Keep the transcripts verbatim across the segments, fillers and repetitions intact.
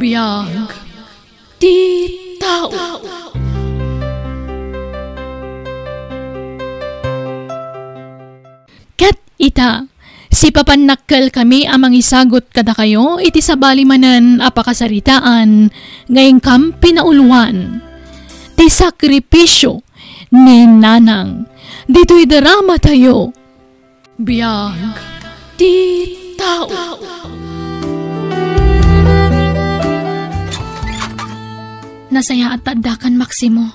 Biag ti tao. Ket ita, sipapannakkel kami a mangisagut kadakayo iti sabali manen a pakasaritaan nga inkam pinauluan, ti sakripisio ni Nanang. Ditoy drama tayo, Biag ti tao. Nasayaat ta addakan, Maximo.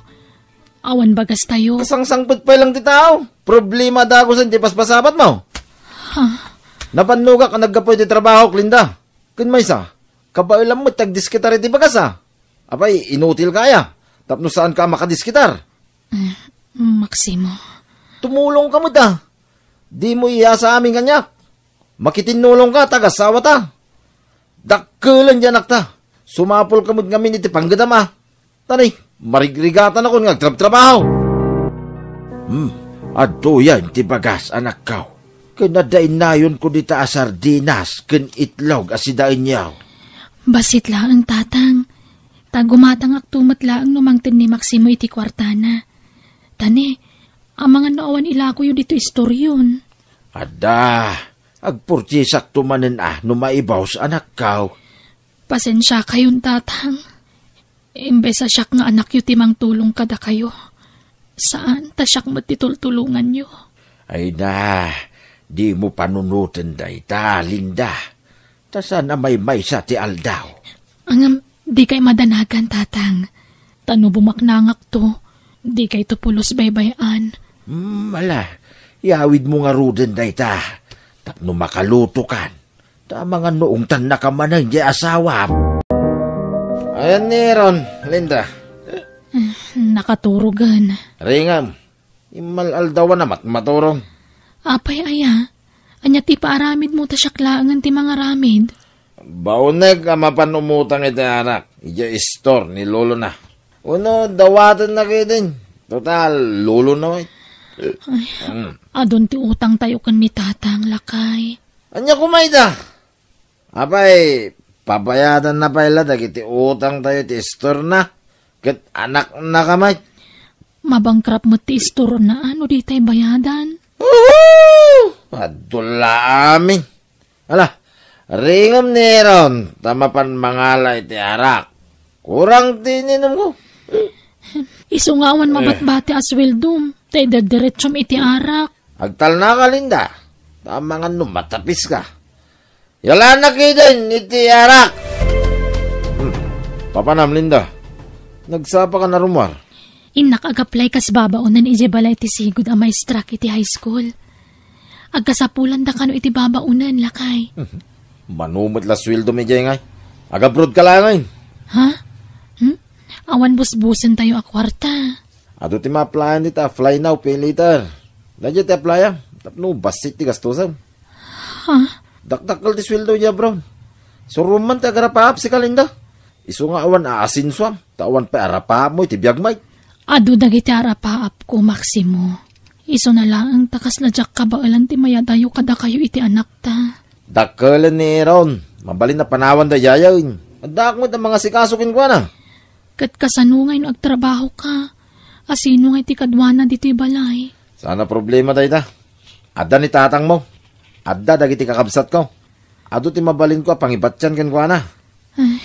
Awan bagas tayo. Kasangsangpet pay lang ti tao. Problema dagusen ti paspasabat mo. Ha? Napannogak a naggapu iti trabahok, Linda. Ken maysa, kabaelam met ti agdiskitar iti bagas, a. Apay, inutil ka aya? Tapno saan ka a makadiskitar? Eh, Maximo. Tumulong ka met, a. Di mo iyasa amin kaniak. Makitinnulong ka, ta agasawata. Dakkelen ti anakta. Sumapul ka met ngamin iti panggedam, a. Tani, marigrigatanakon nga agtrabtrabaho. Hmm, adtoyen ti bagas, anakko. Ken adda innayonko dita a sardinas ken itlog a sidaenyo. Bassit laeng, Tatang. Ta gumatangakto met laeng no mangted ni Maximo iti kuartana. Tani, amangan no awan ilakoyo ditoy istoryon. Adda, agpurtiesakto manen a no maibus, anakko. Pasensiakayon, Tatang. Imbes a siak nga anakyo ti mangtulong kadakayo, saan ta siak met ti tultulonganyo. Ay na, di mo panunoten dayta, Linda. Ta saan a maymaysa ti aldaw. Ngem, dikay madanagan, Tatang. Ta no bumaknangakto, dikayto pulos baybay-an. Hmm, ala, iyawid mo ngaruden dayta, tapno makalutokan. Ta amangan no ungtannaka manen diay asawam. Ayan ni Aaron, Linda. Eh, nakaturogen. Ringam. Immal-aldawan a matmaturog. Apay aya? Ania ti ipaaramidmo ta siak laengen ti mangaramid? Baunek a mapan umutang iti arak idiay istor ni lolona. Wenno dawatenna ketdin. Total, lolona met. Ay, hmm. Adun ti utangtayo ken ni Tatang, lakay. Ania koma ita? Apay, pabayadanna pay la dagiti utangtayo ti istorna ket anakna ka met. Mabankrupt met ti istorna, a, no ditay bayadan. Uhu! Adun la amin. Ala, ringem ni Aaron, ta mapan mangala iti arak. Kurang ti ininumko. Isu nga awan mabatbati a sueldom, ta iderderetsum iti arak. Agtalnaka, Linda. Ta amangan no matapiska. Yalanak iden iti arak. Hmm. Papanam, Linda. Nagsapa ka na rummuar? Innak agaplay kas babaonen idiay balay ti sigud a maestrak iti high school. Agkasapulanda kano iti babaonen, lakay. Mano met la sueldom idiay ngay? Agabroad ka laeng ngay. Ha? Hmm? Awan busbusentayo a kuarta. Adu ti ma-applyan dita a Fly Now, Pay Later. Daydiay ti apply-am, tapno bassit ti gastosem. Ha? Dakdakkel ti sueldo idiay abroad. Surom man ti agarapaap, sika, Linda. Isu nga awan aasensoam, ta awan pay arapaapmo iti biagmo. Adu dagiti arapaapko, Maximo. Isuna laeng ta kasla diak kabaelan ti mayadayo kadakayo iti anakta. Dakkelen ni Aaron. Mabalin a panawan daydiayen. Addaak met a mangasikaso kenkuana. Ket kasano ngay no agtrabahoka? Asino ngay ti kaduana ditoy balay? Saan a problema dayta. Adda ni tatangmo. Adda dagiti kakabsatko. Adu ti mabalinko a pangibatian kenkuana. Ay.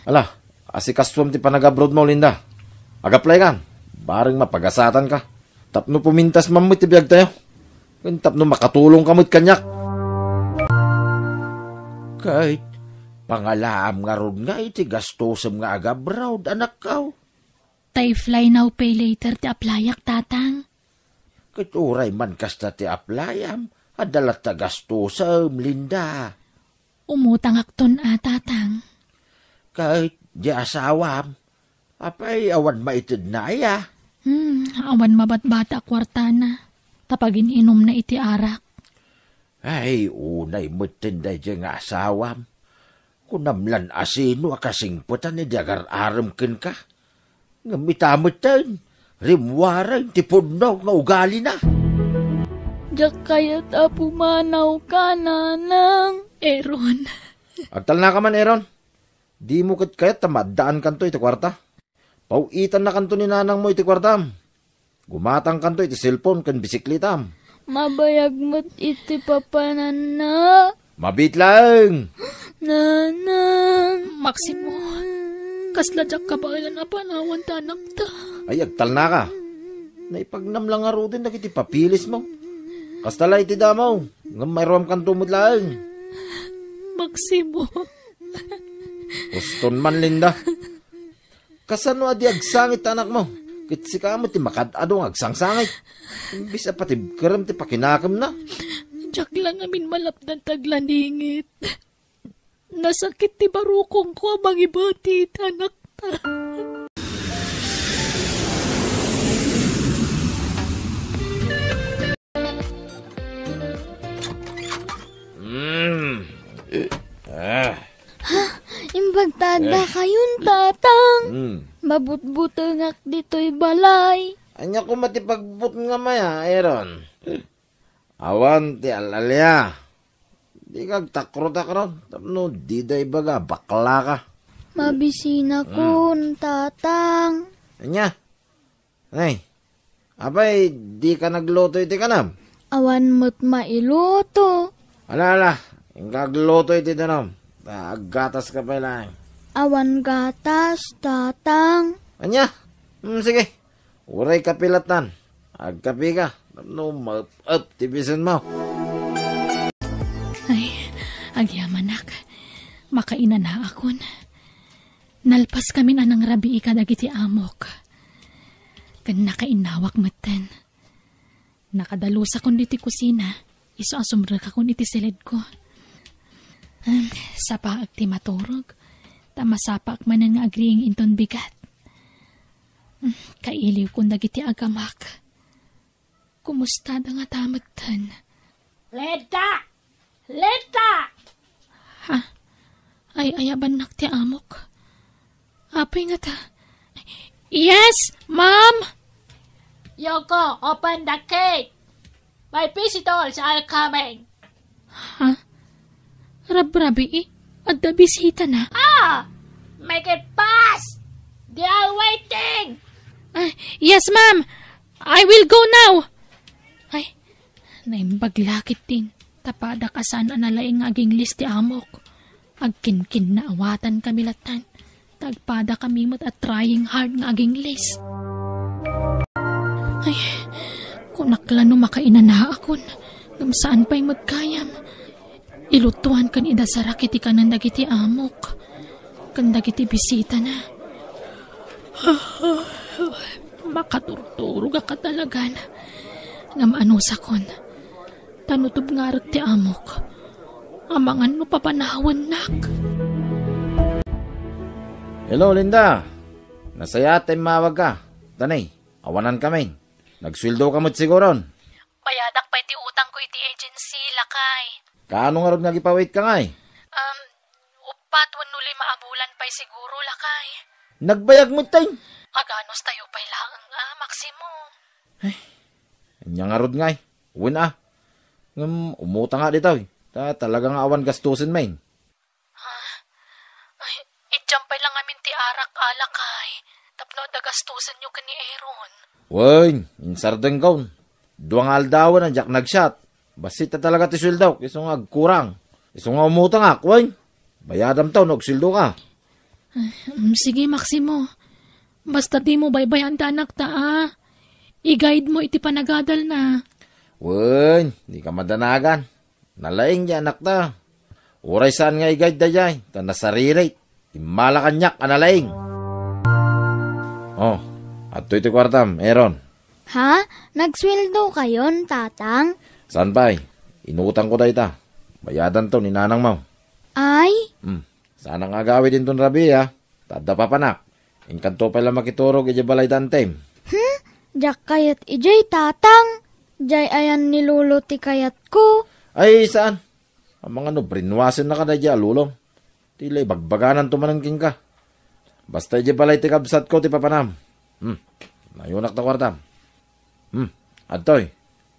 Ala, asikasuam ti panagabroadmo, Linda. Agaplaykan. Bareng mapagasatanka. Tapno pumintas man met ti biagtayo. Ken tapno makatulongka met kaniak. Ket pangalaam ngarud nga iti gastosem nga agabroad, anakko. Ta Fly Now, Pay Later ti aplayak, Tatang. Ket uray man kasta ti aplayam, adda latta gastosem, Linda. Umutangakton a, Tatang. Ket di asawam, apay awan maitedna aya? Hmm, awan mabatbata a kuartana. Ta pagin-inumna iti arak. Ay, unay metten daydiay nga asawam. Kunam lan asino a kasingpetan idi agar-arem kenka. Ngem ita metten, rimmuaren ti pudno nga ugalina. Diak kayat a pumanawka, Nanang. Aaron. Agtalnaka man, Aaron. Dimo ket kayat ta maaddaankanto iti kuarta? Paw-itannakanto ni nanangmo iti kuartam. Gumatangkanto iti cellphone ken bisikletam. Mabayag met iti papananna. Mabiit laeng! Nanang! Maximo, kasla diak kabaelan a panawan ti anakta. Ay, agtalnaka. Naipagnam la ngaruden dagiti papilismo. Kasta la iti damo, ngem mairuamkanto met laeng. Maximo. Uston man, Linda. Kasano a di agsangit ti anakmo? Ket sika met ti makad-ado nga agsangsangit. Imbes a patibkerem ti pakinakemna. Diak la ngamin malapdan ti aglaningit. Nasakit ti barukongko a mangibati iti anakta. Mm. Ah. Ha? Imbag ta adda Eh. kayon, Tatang? Mm. Mabutbutengak ditoy balay. Ania koma ti pagbutengam aya, Aaron? Awan ti al-alia. Dika agtakro-takro, tapno dida ibaga, baklaka. Mabisina Mm. kon, Tatang. Ania? Ay, apay, dika nagluto iti kanam? Awan met mailuto. Ala, ala, inka agluto iti danum. Ta aggataska pay laeng. Awan gatas, Tatang. Ania? Hmm, sige. Uray kape lattan. Agkapeka. Tapno maep-ep ti bisinmo. Ay, agyamanak. Makainanaakon. Nalpaskamin a nangrabii kadagiti amok. Ken nakainnawak metten. Nakadalusakon ditoy kusina, isu a sumrekakon iti siledko. Em, sapaek ti maturog, ta masapaek manen nga agriing inton bigat. Em, kailiwkon dagiti agamak. Kumustada ngata metten? Leta! Leta! Ha? Ay-ayabannak ti amok. Apay ngata? Yes, ma'am! Yoko, open the gate. My visitors are coming. Ha? Rabrabii? Adda bisitana? Ah! Make it fast! They are waiting! Ah, yes, ma'am! I will go now! Ay, naimbag la ketdin, ta padak a saan a nalaing nga aginglis ti amok. Agkinkinnaawatankami lattan, ta agpadakami met a trying hard nga aginglis. Ay, kunak la no makainanaakon, ngem saan pay met gayam. Ilutoan ken idasarak iti kanen dagiti amok ken dagiti bisitana. Makaturturogak a talagan. Ngem anusakon, ta no tubngarek ti amok, amangan no papanawennak. Hello, Linda. Nasayaat ta immawagka. Tani, awanankamin. Nagsueldoka met siguron. Bayadak pay ti utangko iti agency, lakay. Kaano ngarud nga agipawitka ngay? Um, uppat wenno lima a bulan pay siguro, lakay. Nagbayag met tay? Aganustayo pay laeng, a, Maximo. Ay, ania ngarud ngay? Wen a. Ngem umutang nga ditoy. Ta talaga nga awan gastusen, men. Ha? Ay, idiam pay la ngamin ti arak, a, lakay, tapno adda gastusenyo ken ni Aaron. Wen, insardengkon. Dua nga aldawen a diak nagsiat. Bassit ta talaga ti sueldok, isu nga agkurang. Isu nga umutangak, wen. Bayadamto no agsueldoka. Ay, mm, sige, Maximo. Basta dimo baybay-an ti anakta, a. I-guide mo iti panagadalna. Wen, dika madanagan. Nalaing ti anakta. Uray saan nga i-guide daydiay, ta nasaririt. Immala kaniak a nalaing. Oh, adtoy ti kuartam, Aaron. Ha? Nagsueldokayon, Tatang? Saan pay? Inutangko dayta. Bayadanto ni nanangmo. Ay? Hmm. Saanak nga agawid inton rabii, a. Ta adda papanak. Inkanto pay la makiturog idiay balay ti antim. Hmm? Diak kayat idiay, Tatang. Diay ayan ni Lolo ti kayatko. Ay, saan? Amangan no brainwashennaka daydiay a lolom. Ti la ibagbagananto manen kenka. Basta idiay balay ti kabsatko ti papanam. Hmm. Nayonak ta kuartam. Hmm. Adtoy.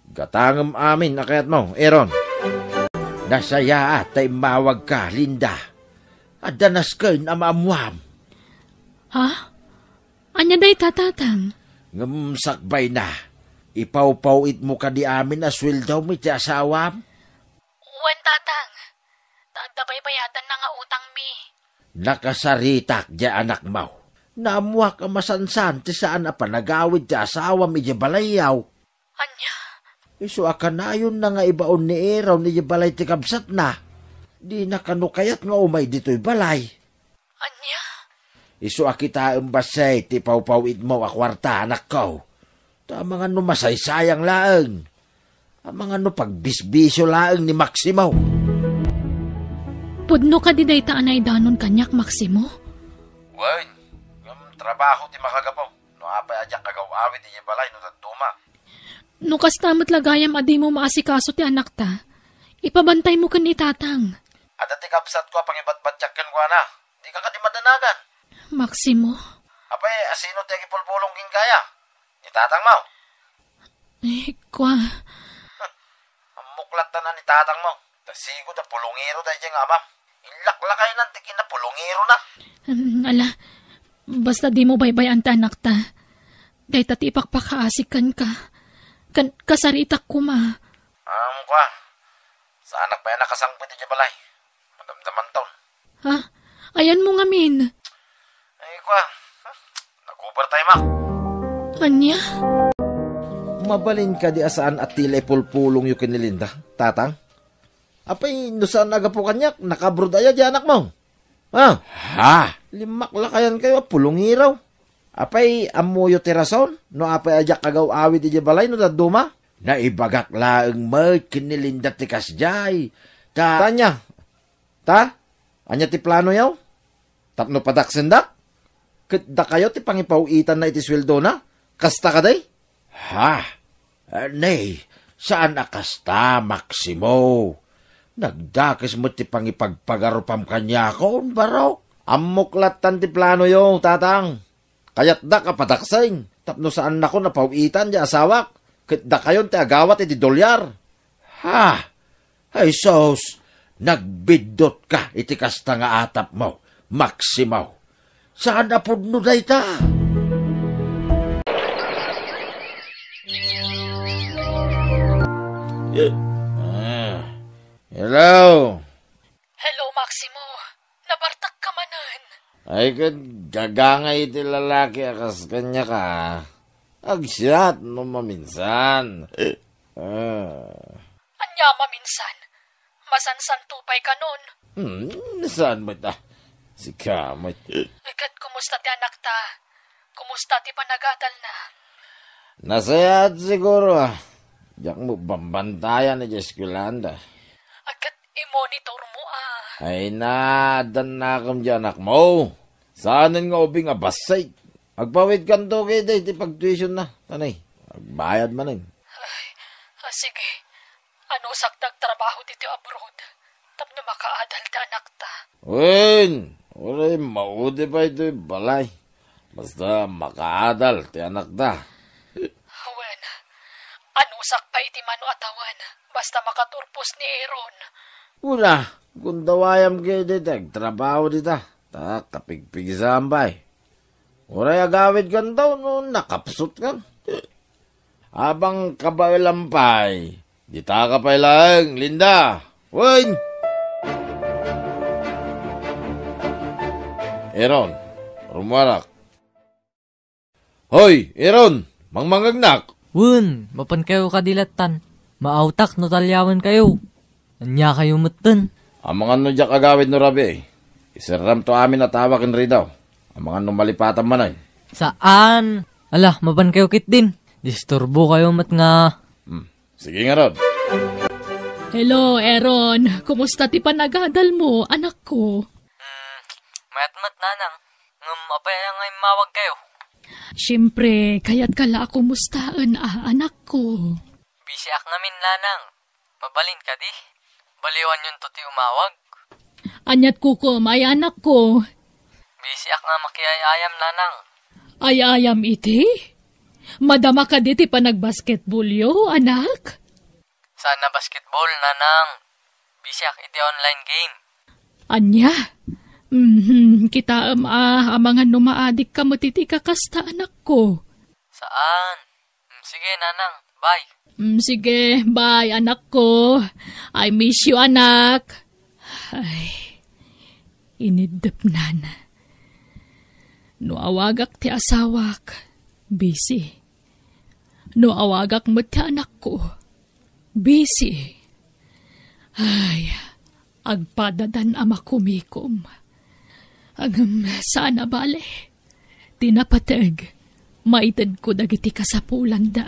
Gatangem amin a kayatmo, Aaron. Nasayaat ta immawagka, Linda. Adda nasken a maammuam. Ha? Ania dayta, Tatang? Ngem sakbayna, ipawpaw-itmo kadi amin a sueldom iti asawam? Wen, Tatang. Ta adda baybayatanna nga utangmi. Nakasaritak diay anakmo. Naammuak a masansan ti saan a panagawid ti asawam idiay balayyo. Ania? Isu a kanayonna nga ibaon ni Aaron idiay balay ti kabsatna. Dina kano kayat nga umay ditoy balay. Ania? Isu a kitaem bassit ti pawpaw-itmo a kuarta, anakko. Ta amangan no masaysayang laeng. Amangan no pagbisbisio laeng ni Maximo. Pudno kadi dayta a naidanon kaniak, Maximo? Wen, ngem trabaho ti makagapu. No apay a diak agaw-awid idiay balay no dadduma. No kasta met la gayam a dimo maasikaso ti anakta, ipabantaymo ken ni Tatang. Adda ti kabsatko a pangibatbatiak kenkuana. Dika kadi madanagan. Maximo. Apay, asino ti agipulpulong kenkuana? Ni Tatangmo? Eh, kua. Ammok latta a ni Tatangmo. Ta sigud a pulongero daydiay nga amam. Inlaklakaynan ti kinapulongerona. Hmm, ala, basta dimo baybay-an ti anakta. Dayta ti ipakpakaasik kenka. Ken kasaritak koma. Am, kua. Saanak pay a nakasangpet idiay balay. Madamdamanton. Ha? Ayanmo ngamin? Ay, kua. Nagubar tayo, Mac. Ania? Mabalin kadi a saan a ti la ipulpulongyo ken ni Linda, Tatang? Apay, no saan a gapu kaniak, nakabroad aya diay anakmo? Ha? Ha? Limmaklakayankayo a pulongero. Apay, ammoyo ti rason no apay a diak agaw-awid idiay balay no dadduma? Naibagak laeng met ken ni Linda ti kasdiay. Ta, ania? Ta? Ania ti planoyo? Tapno padaksendak? Ket dakayo ti pangipaw-itanna iti sueldona? Kasta kadi? Ha? Eh, nay, saan a kasta, Maximo. Nagdakes met ti pangipagpagarupam kaniakon, barok. Ammok lattan ti planoyo, Tatang. Kayatdak a padaksen tapno saannakon a paw-itan ti asawak ket dakayon ti agawat iti dolyar. Ha? Ay sus, nagbiddutka iti kasta nga atapmo, Maximo. Saan a pudno dayta? Ah, hello? Hello, Maximo. Nabartakka manen. Ay, ket gagangay iti lalaki a kas kaniak a. Agsiat no maminsan. Ah. Ania maminsan? Masansanto pay kanon? Hmm, saan met a? Sika met. Ket kumusta ti anakta? Kumusta ti panagadalna? Nasayaat siguro a. Diak met bambantayan idiay eskuelaanda. Ket imonitormo a. Ay, naaddan nakem diay anakmo. Saanen nga ubing a bassit. Agpawidkanto ketdi iti pagtuisionna. Tanay, agbayad manen. Ay, ah, sige. Anusakta agtrabaho ditoy abroad tapno makaadal ti anakta. Wen, uray maudi pay toy balay. Basta makaadal ti anakta. Wen, anusak pay iti mano a tawen, basta makaturpos ni Aaron. Kuna, gundawayam ketdi ti agtrabaho dita, ta kapigpigsaan pay. Uray agawidkanto no nakapsutkan. Apay, kabaelam pay. Ditaka pay laeng, Linda. Wen! Aaron, rummuarak. Hoy, Aaron! Mangmangngegnak! Wen, mapankayo kadi lattan. Maawtak no talyawankayo. Ania kayo metten? Amangan no diak agawid no rabii. Iserramto amin a tawa ken ridaw. Amangan no malipatam manen. Saan? Ala, mapankayo ketdin. Disturbo kayo met nga. Hmm. Sige ngarud. Hello, Aaron. Kumusta ti panagadal mo, anak ko? Hmm, mayat met, nanang. Ngem apay aya nga immawag kayo? Siyempre, kayat ka la a kumustaen, a, anak ko. Busy ak ngamin, nanang. Mabalin kadi? Baliwanyonto ti umawag. Aniat kukum, ay anak ko? Busy ak nga makiay-ayam, nanang. Ay-ayam iti? Madama kadi ti panagbasketbolyo, anak? Saan a basketball, nanang. Busy ak iti online game. Ania? Mhm, kitaem a, amangan no maadikka met iti kakasta, anakko. Saan? Mm, sige, nanang. Bye. Mm, sige, bye, anakko. I miss you, anak. Ay, iniddepnan. No awagak ti asawak, busy. No awagak met ti anakko, busy. Ay, agpadadan a makumikom. Ngem saan a bale. Ti napateg, maitedko dagiti kasapulanda.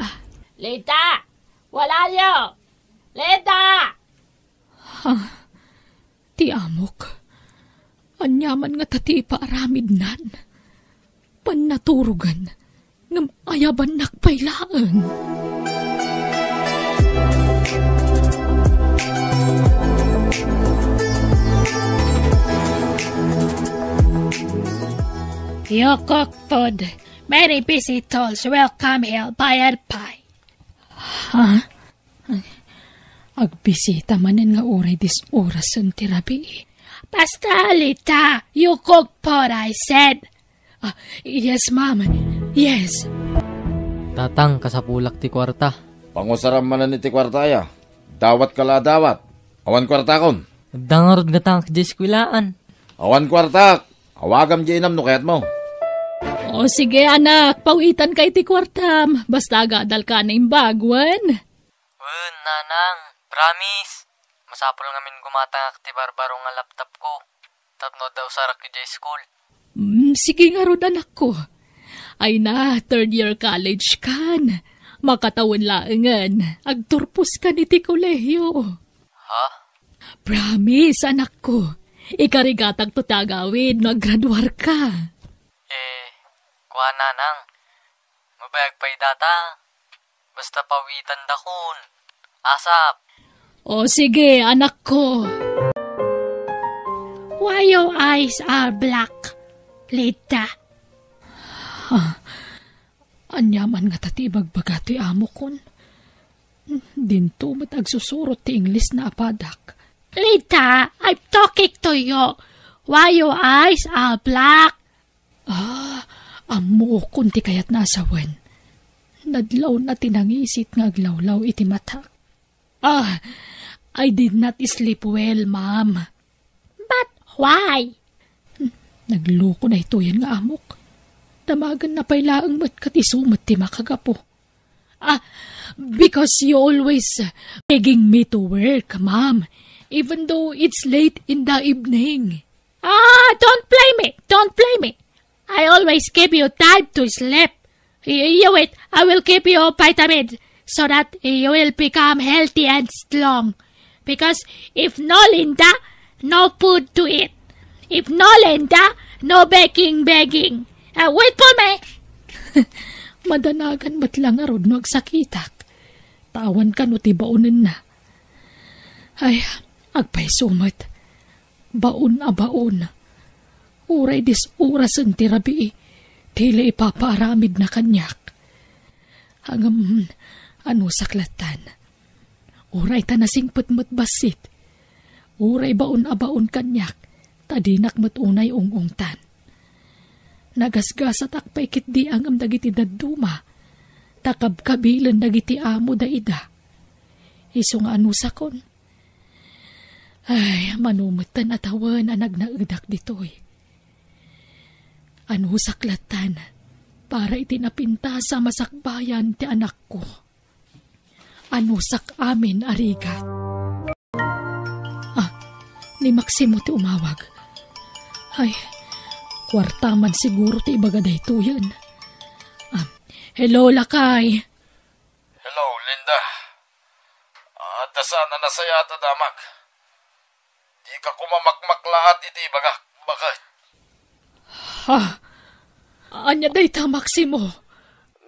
Lita! Where are you? Lita! Ha? Ti amok. Aniaman ngata ti ipaaramidnan? Pannaturogan, ngem ayabannak pay laeng. You cook food. Many visitors will come here by and by. Ha? Agbisita manen nga uray dis orasen ti rabii. Basta, Lita, you cook food, I said. Ah, yes, ma'am. Yes. Tatang, kasapulak ti kuarta. Pangusaram manen iti kuarta, aya. Dawatka la a dawat. Awan kuartakon. Adda ngarud gatangak idiay eskuelaan. Awan kuartak. Awagam diay inam no kayatmo. O sige, anak, pawitanka iti kuartam. Basta agadalka a naimbag, wen? Wen, nanang. Promise. Masapul ngamin gumatangak ti barbaro nga laptop ko tapno adda usarak idiay school. Mm, sige ngarud, anakko. Ay na, third year college kan. Makatawen laengen, agturpos kan iti kolehiyo. Ha? Promise, anakko. Ikarigatagto ti agawid no aggraduarka. Eh, kuana, nang. Mabayag pay data. Basta pawitandakon. Asap. O sige, anakko. Why your eyes are black, Lita? Ha? Aniaman ngata ti ibagbaga ti amokon? Dinto met agsusurot ti Ingles na apadak. Lita, I'm talking to you. Why your eyes are black? Ah, ammokon ti kayatna a sawen. Nadlawna ti nangisit nga aglawlaw iti matak. Ah, I did not sleep well, ma'am. But why? Hmm, nagloko daytoyen nga amok. Damagenna pay laeng met ket isu met ti makagapu. Ah, because you always begging me to work, ma'am, even though it's late in the evening. Ah, don't blame me. Don't blame me. I always give you time to sleep. You, you wait. I will give you vitamins so that you will become healthy and strong. Because if no Linda, no food to eat. If no Linda, no begging, begging. Uh, wait for me. Madanagan met la ngarud no agsakitak. Tawan kano ti baonenna. Ay, agpayso met. Baon a baon. Uray dis orasen ti rabii, ti la ipapaaramidna kaniak. Ngem, anusak lattan. Uray ta nasingpet met bassit. Uray baon a baon kaniak, ta dinak met unay ung-ungtan. Nagasgasatak pay ketdi ngem dagiti dadduma, ta kabkabilen dagiti amo daida. Isu nga anusakon. Ay, mano metten a tawen a nagnaedak ditoy. Anusak lattan, para iti napintas a masakbayan ti anakko. Anusak amin a rigat. Ah, ni Maximo ti umawag. Ay, kuarta man siguro ti ibaga daytoyen. Ah, hello, lakay. Hello, Linda. Adda saan a nasayaat a damag. Dika koma makmaklaat iti ibagak. Bakit? Ha? Ania dayta, Maximo?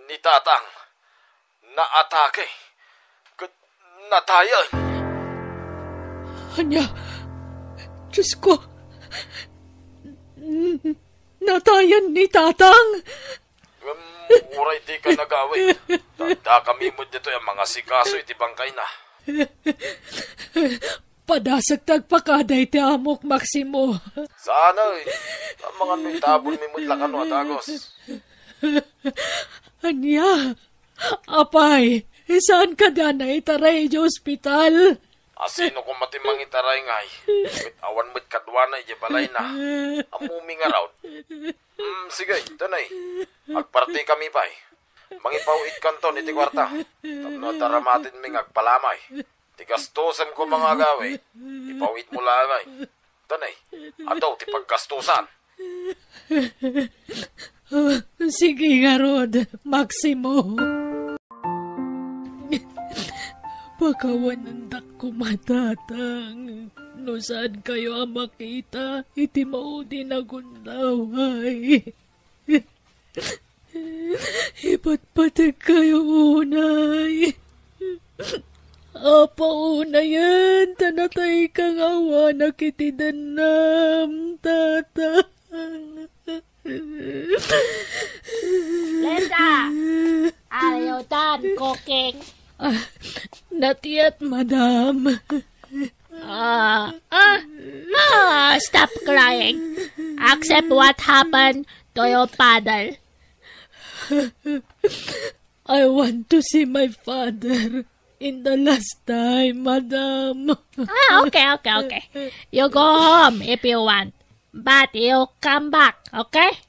Ni Tatang, naatake, ket natayen. Ania? Diyos ko, n-, natayen ni Tatang? Ngem uray dika nagawid, ta addakami met ditoy a mangasikaso iti bangkayna. Padasek ti agpakada iti amok, Maximo. Saan, oy. Amangan no itabonmi met la kano a dagus. Ania? Apay, saan kadi a naitaray idiay ospital? Asino koma ti mangitaray ngay? Ket awan met kaduana idiay balayna. Ammom ngarud. Hmm, sige, Tonay. Agpartikami pay. Mangipaw-itkanton iti kuarta. Tapno adda ramatenmi nga agpalamay. Ti gastusen koma nga agawid, ipaw-itmo laeng. Tonay, adu ti paggastusan. Sige ngarud, Maximo. Pakawanendak koma, Tatang, no saankayo a makita iti maudin a gundaway. Ipatpategkayo unay. Apo, unayen, ta natayka nga awanak iti dennam, Tatang. Linda! Are you done cooking? Ah, not yet, madam. Ah, ah, ah, stop crying. Accept what happened to your father. I want to see my father in the last time, madam. Ah, okay, okay, okay. You go home if you want. But you come back, okay?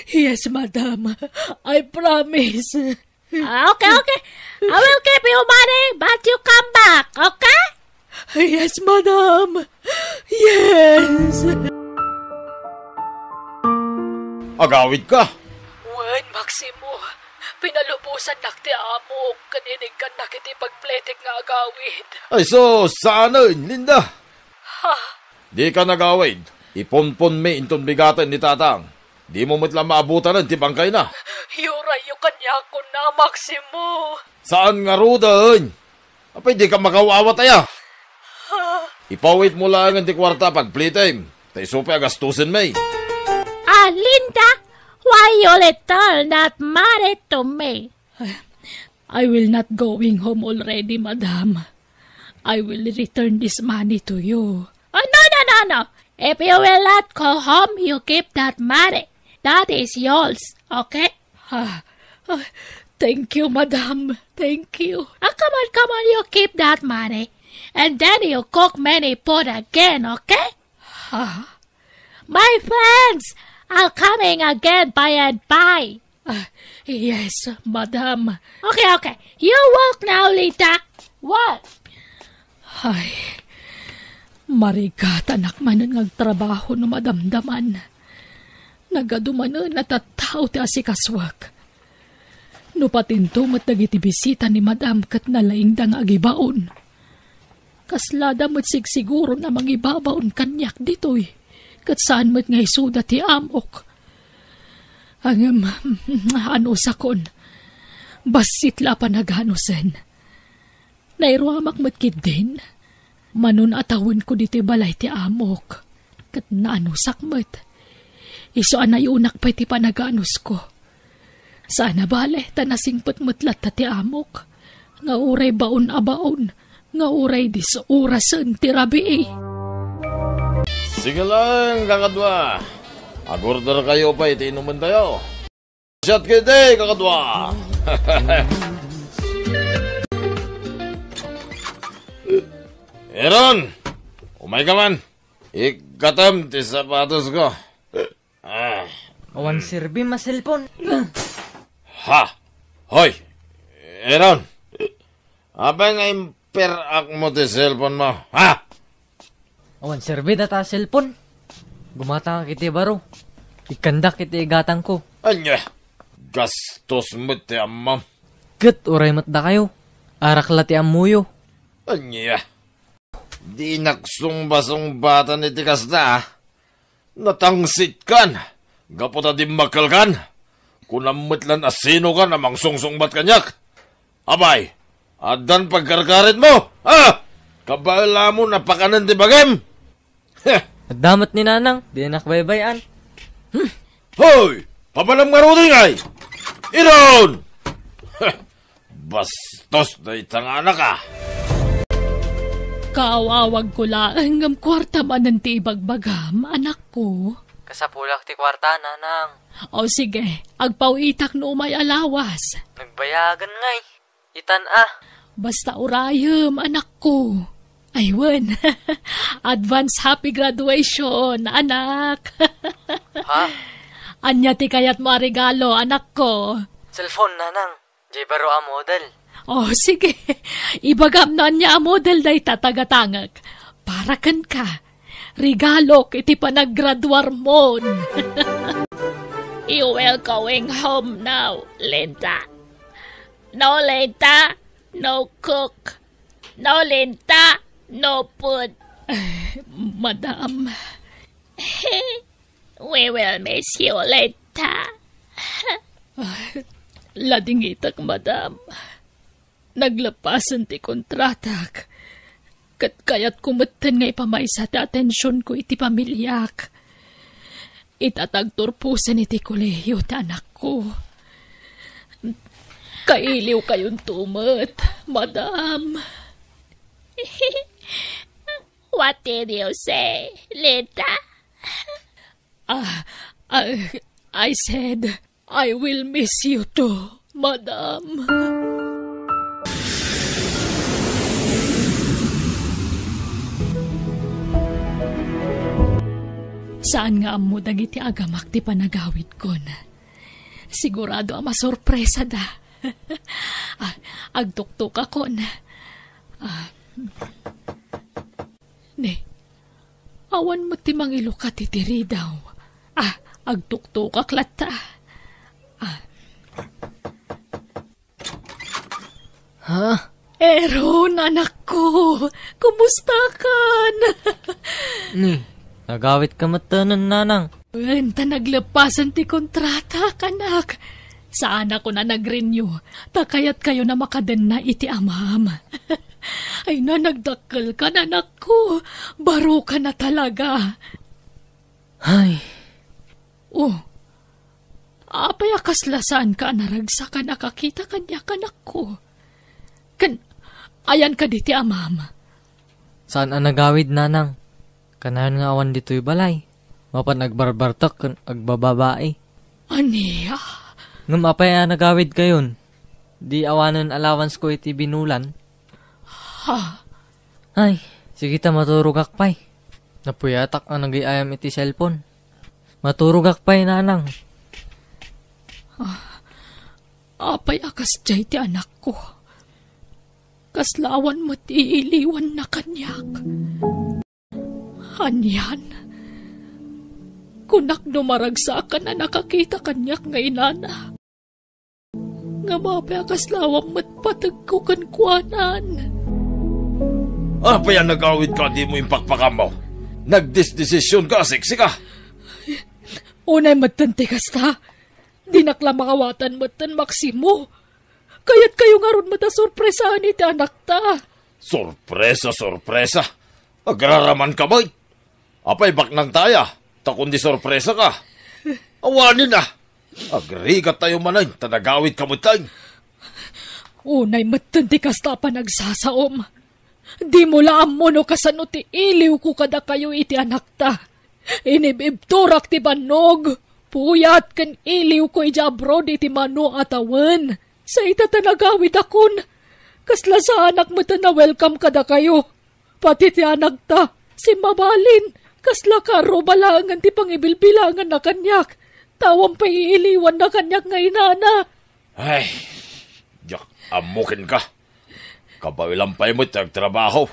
Yes, madam. I promise. Ah, okay, okay. I will keep you money, but you come back, okay? Yes, madam. Yes. Agawid ka? Wen, Maximo. Pinalubosannak ti amok ken iniggannak iti pagplitik nga agawid. Ay sus, saanen, Linda. Ha? Dika nagawid. Ipunponmi inton bigaten ni Tatang. Dimo met la maabutanen ti bangkayna. Iurayyo kaniak kunam, Maximo. Saan ngaruden? Apay, dika makaw-awat aya? Ha? Ipaw-itmo laengen ti kuarta a pagplitem. Ta isu pay a gastusenmi. Ah, Linda, why you return that money to me? I will not going home already, madam. I will return this money to you. Oh, no, no, no, no. If you will not go home, you keep that money. That is yours, okay? Ah, ah, thank you, madam. Thank you. Ah, come on, come on, you keep that money. And then you cook many food again, okay? Ah, my friends are coming again by and by. Ah, yes, madam. Okay, okay. You work now, Lita. Work. Ay, marigatanak manen nga agtrabaho no madamdaman. Nagadu manen a tattao ti asikasuak. No patinto met dagiti bisita ni madam ket nalaingda nga agibaon. Kaslada met sigsiguro a mangibabaon kaniak ditoy, ket saan met nga isuda ti amok. Ngem, anusakon, bassit la a panaganusen. Nairuamak met ketdin. Manon a tawenko ditoy balay ti amok, ket naanusak met. Isu a nayunak pay ti panaganusko. Saan a bale, ta nasingpet met latta ti amok, nga uray baon a baon, nga uray dis-orasen ti rabii. Sige lang, kakadua. Agorder kayo pay ti inumentayo. Shot kiti, kakadua. Aaron, umay ka man. Ikkatem ti sapatos ko. Ah. Awan serbi a cellphone. Ha? Hoy! Aaron! Apay nga imperakmo ti cellphone mo? Ha? Awan serbi dayta a cellphone. Gumatangak iti baro. Ikkandak iti igatangko. Ania? Gastos met ti ammom. Ket uray met dakayo. Arak la ti ammoyo. Ania? Dinak sungbasungbatan iti kasta, a. Natangsitkan, gapu ta dimmakkelkan. Kunam met lan a sinokan a mangsungsungbat kaniak. Apay, addan pagkarkaritmo, a? Kabaelamon a pakanen ti bagim. Heh. Adda met ni Nanang, dinak baybay-an. Hmm. Hoy! Papanam ngarud ngay! Iron! Heh. Bastos dayta nga anak, a. Kaaw-awagko laeng ngem kuarta manen ti ibagbagam, anakko. Kasapulak ti kuarta, nanang. O sige, agpawitak no umay a lawas. Nagbayagan ngay. Itan a. Basta urayem, anakko. Ay, wen. Advance happy graduation, anak. Ha? Ania ti kayatmo a regalo, anakko? Cellphone, nanang. Jay baro a model. Oh, sige. Ibagam no ania a model dayta, tagatangek. Para kenka. Regalok iti panaggraduarmon. You will going home now, Linda. No Linda, no cook. No Linda, no food. Eh, madam. We will miss you, Linda. Ah, ladingitak, madam. Naglepasen ti kontratak. Ket kayatko metten nga ipamaysa ti atensionko iti pamiliak. Ita ti agturposen iti kolehiyo ti anakko. Kailiwkayonto met, madam. What did you say, Linda? Ah, ah, I said, I will miss you too, madam. Saan nga ammo dagiti agamak ti panagawidkon. Sigurado a masurpresada. Ah, agtuktokakon. Ah. Ne, awan met ti mangilukat iti ridaw. Ah, agtuktokak latta. Ah. Ha? Aaron, anakko, kumustakan? Ni, nagawidka metten, nanang. Wen, ta naglepasen ti kontratak, anak. Saanakon a nag-renew, ta kayatkayon a makadenna iti amam. Ay na, nagdakkelkan, anakko. Barokan a talaga. Ay. Oh, apay a kasla saanka a naragsak a nakakita kaniak, anakko? Ken, ayan kadi ti amam? Saan a nagawid, nanang. Kanayon nga awan ditoy balay. Mapan agbarbartek ken agbababai. Ania? Ngem apay a nagawidkayon? Di awanen allowancesko iti binulan? Ha? Ay, sige ta maturogak pay. Napuyatak a nagay-ayam iti cellphone. Maturogak pay, nanang. Ah, apay a kasdiay ti anakko? Kasla awan met iiliwanna kaniak. Anian? Kunak no maragsakan a nakakita kaniak nga inana. Ngem apay a kasla awan met pategko kenkuanan? Apay a nagawidka a dimo impakpakammaw? Nagdesdesisionka a seksika? Unay metten ti kasta. Dinak la makawatan metten, Maximo. Kayatkayo ngarud met a sorpresaen iti anakta. Sorpresa, sorpresa. Agraramanka met. Apay baknangta aya? Ta kundi sorpresaka. Awanen a. Agrigattayo manen ta nagawidka metten. Unay metten ti kasta a panagsasaom. Dimo la ammo no kasano ti iliwko kadakayo iti anakta. Inib-ibturak ti bannog, puyat ken iliwko idiay abroad iti mano a tawen. Sa ita ta nagawidakon, kasla saanak met a na-welcome kadakayo. Pati ti anakta, simmabalin, kasla karruba laengen ti pangibilbilanganna kaniak. Ta awan pay iiliwanna kaniak nga inana. Ay, diak ammo kenka. Kabaelam pay met ti agtrabaho.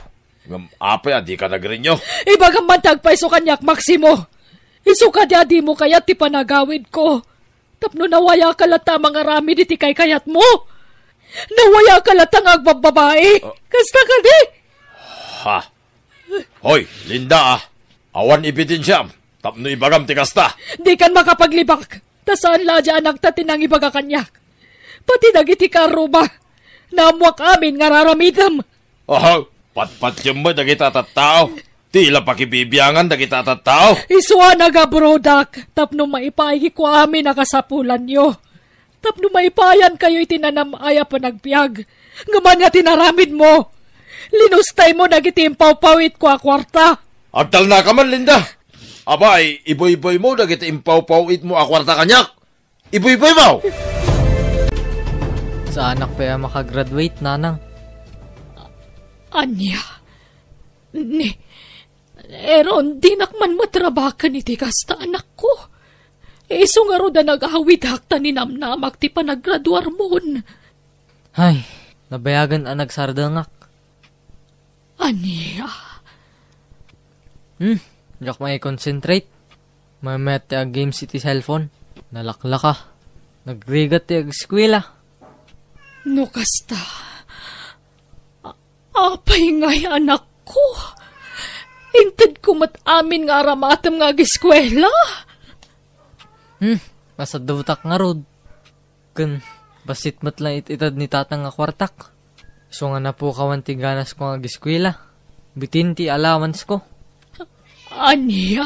Ngem apay a dika nagrenew? Ibagam man ti agpayso kaniak, Maximo. Isu kadi a dimo kayat ti panagawidko. Tapno nawayaka latta a mangaramid iti kaykayatmo? Nawayaka latta nga agbabbabai? Ah. Kasta kadi? Ha? Hoy, Linda, ah. Awan ebidensiam tapno ibagam ti kasta. Dikan makapaglibak, ta saan la a diay anakta ti nangibaga kaniak. Pati dagiti karruba, naammoak amin nga ar-aramidem. Aha, patpatiem met dagita a tattao. Ti la pakibibiangan dagita a tattao. Isu a nagabrodak tapno maipaayko amin a kasapulanyo. Tapno maipayankayo iti nanam-ay a panagbiag. Ngem ania ti inaramidmo? Linustaymo dagiti impawpawitko a kuarta. Agtalnaka man, Linda. Apay, ibuyboymo dagiti impawpawitmo a kuarta kaniak. Ibuyboymo! Saanak pay a makagraduate, nanang. Ania? Ni, Aaron, dinak man met rabaken iti kasta, anakko. Isu ngarud a nagawidak ta ninamnamak ti panagraduarmon. Ay, nabayagen a nagsardengak. Ania? Hmm, diak mai-concentrate. Mayat ti ag-games iti cellphone. Nalaklaka. Nagrigat ti ageskuela. No kasta, a-, apay ngay, anakko? Intedko met amin nga aramatem nga ageskuela. Hmm, masadutak ngarud. Ken, bassit met lang it-ited ni tatang nga kuartak. Isu nga napukawan ti ganasko nga ageskuela. Bitin ti allowance ko. Ania?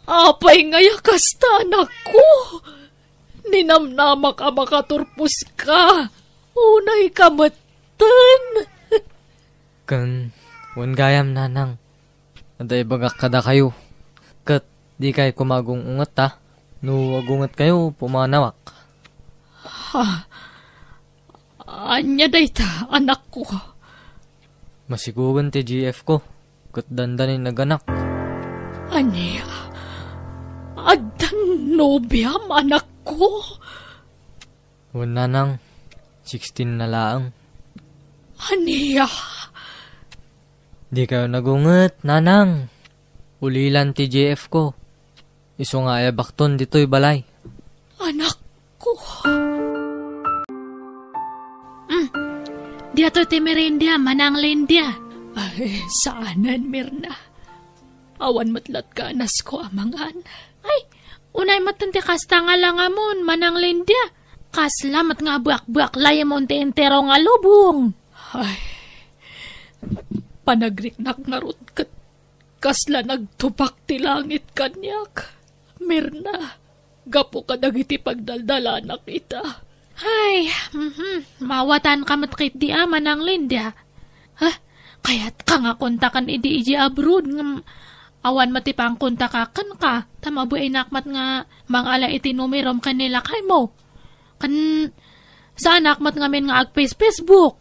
Apay ngay a kasta, anakko? Ninamnamak a makaturposka. Unayka metten. Ken, wen gayam, nanang. Adda ibagak kadakayo. Ket dikay koma agung-unget ta. No agungetkayo, pumanawak. Ha? Ania dayta, anakko? Masigugen ti G F ko, ket dandani naganak. Ania? Addan nobiam, anakko? Wen, nanang, sixteen na laeng. Ania? Dikayo nagunget, nanang. Ulilan ti G F ko. Isu nga ayabakton ditoy balay. Anakko. Mm. Diatoy ti merienda, Manang Linda. Ay, saanen, Mirna. Awan met la't ganasko a mangan. Ay, unay metten ti kasta nga langamon, Manang Linda. Kasla met nga buak-buak layemon ti entero nga lubong. Ay, panagriknak ngarud ket kasla nagtupak ti langit kaniak, Mirna, gapu kadagiti pagdaldalanak ita. Ay, mhm, mawatanka met ketdi a, Manang Linda. Ha? Kayatka nga kontaken idi idiay abroad, ngem awan met ti pangkontaka kenka, ta mabainnak met nga mangala iti numerom ken ni lakaymo. Ken saanak met ngamin nga ag-Face-, Facebook.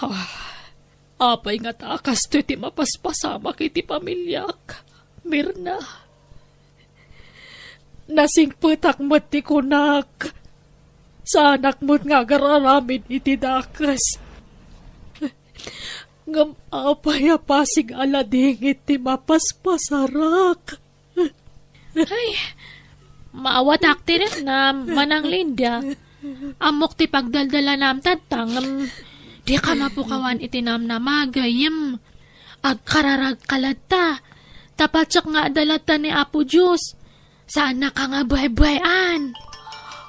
Ah, apay ngata a kastoy ti mapaspasamak iti pamiliak, Mirna? Nasingpetak met ti kunak. Saanak met nga agar-aramid iti dakes. Ngem apay a pasig a ladingit ti mapaspasarak? Ay, maawatak ti riknam, Manang Linda. Ammok ti pagdaldalanam tatta, ngem dika mapukawan iti namnama, gayyem. Agkararagka latta, ta patsek nga adda latta ni Apo Dios. Saannaka nga buay-buayan.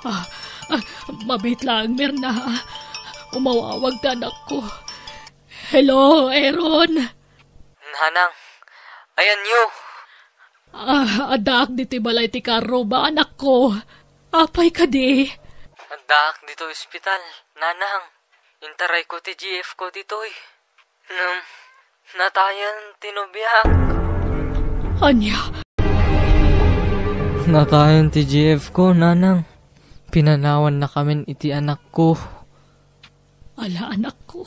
Ah, ah, mabiit laeng, Mirna. Umawawag ti anakko. Hello, Aaron. Nanang, ayanyo? Ah, addaak ditoy balay ti karro, ba, anakko? Apay kadi? Addaak ditoy ospital, nanang. Intarayko ti G F ko ditoy. Ngem, natayen ti nobiak. Ania? Natayen ti G F ko, nanang. Pinanawannakamin iti anakko. Ala, anakko,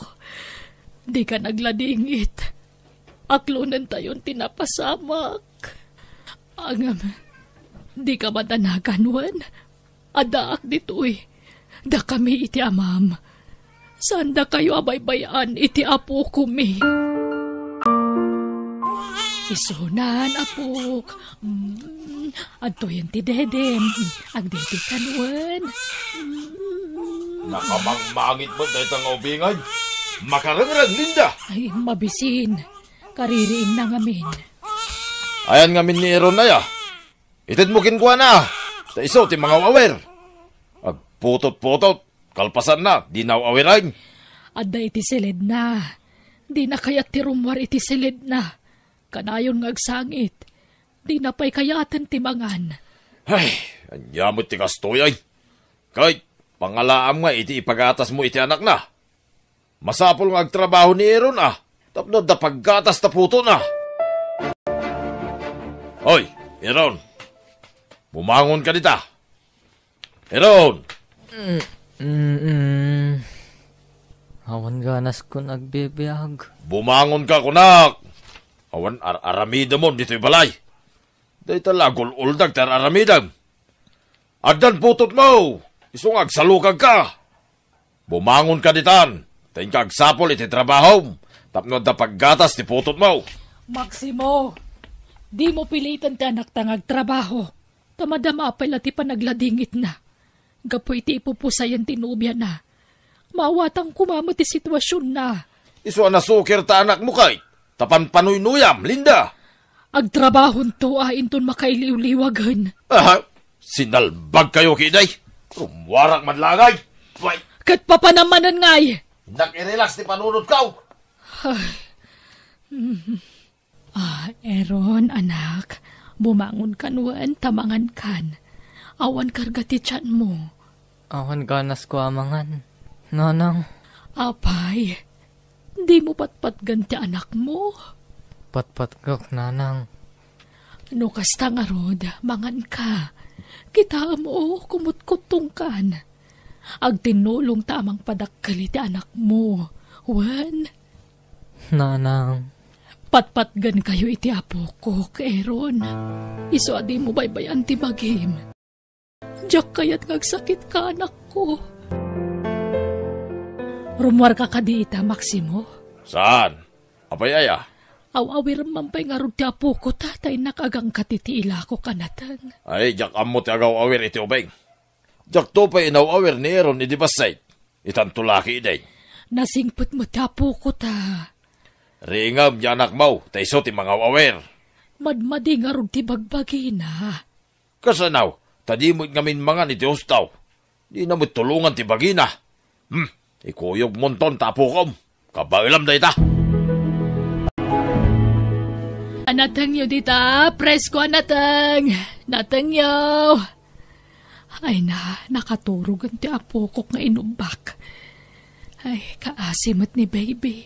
dika nagladingit. Aklonentayon ti napasamak. Ngem, dika madanagan wen? Addaak ditoy. Dakami iti amam. Saandakayo a baybay-an iti apokomi. Isunan, apok. Mm, adtoyen ti dedem. Agdede ka wen. Mm. Nakamangmangit met dayta nga ubingay. Makarengreng, Linda. Ay, mabisin. Kaririingna ngamin. Ayan ngamin ni Aaron aya. Itedmo kenkuana, ta isu ti mangaw-awer. Agputot-putot, kalpasanna, dina aw-awiren. Adda iti siledna. Dina kayat ti rummuar iti siledna. Kanayon nga agsangit. Dina pay kayaten ti mangan. Ay, ania met ti kastoy, ay? Kay, pangalaam nga iti ipagatasmo iti anakna. Masapul nga agtrabaho ni Aaron, a, tapno adda paggatas ta putotna. Hoy, Aaron, bumangon ka dita. Aaron! Mm, mm, mm. Awan ganaskon agbibiag. Bumangon ka, kunak! Awan ar-aramidemon ditoy balay. Dayta la agul-uldag ti ar-aramidem. Addan putotmo! Isu nga agsalukag ka! Bumangon ka ditan, ta inka agsapul iti trabahom, tapno adda paggatas ti putotmo. Maximo, dimo piliten ti anakta nga agtrabaho, ta madama pay la ti panagladingitna. Gapu iti ipupusayan ti nobiana, maawatan koma met ti situasionna. Isu a nasukir ta anakmo kay, ta panpanuynuyam, Linda. Agtrabahonto a inton makailiwliwagen. Aha, sinalbag kayo, kiday. Rummuarak man langay. Way. Ket papanam manen ngay. Nak-irelax ti panunotko. Ay. Mm. Ah, Aaron, anak, bumangon kan wen ta mangan kan. Awan karga ti tianmo. Awan ganasko a mangan, nanang. Apay, dimo patpatgen ti anakmo? Patpatgek, nanang. No kasta ngarud, mangan ka. Kitaem, o, kumutkuttongkan. Agtinnulong ta a mangpadakkel iti anakmo. Wen? Nanang. Patpatgen kayo iti apokok, Aaron. Isu a dimo baybay-an ti bagim. Diak kayat nga agsakit ka, anakko. Rummuarka kadi ita, Maximo? Saan? Apay aya? Aw-awirem man pay ngarud ti apokota, ta innak agangkat iti ilakok a nateng. Ay, diak ammo ti agaw-awir iti ubing. Diakto pay inaw-awir ni Aaron idi bassit. Itanto la ketdin. Nasingpet met ti apokota. Riingem, anakmo, ta isu ti mangaw-awir. Madmadi ngarud ti bagbagina. Kasano? Ta dimo met ngamin mangan iti husto. Dina met tulongan ti bagina. Hmm, ikuyogmonton ta apokom. Kabaelam dayta. A natengyo dita, presko a nateng. Natengyo. Ay na, nakaturogen ti apokok nga inubbak. Ay, kaasi met ni baby.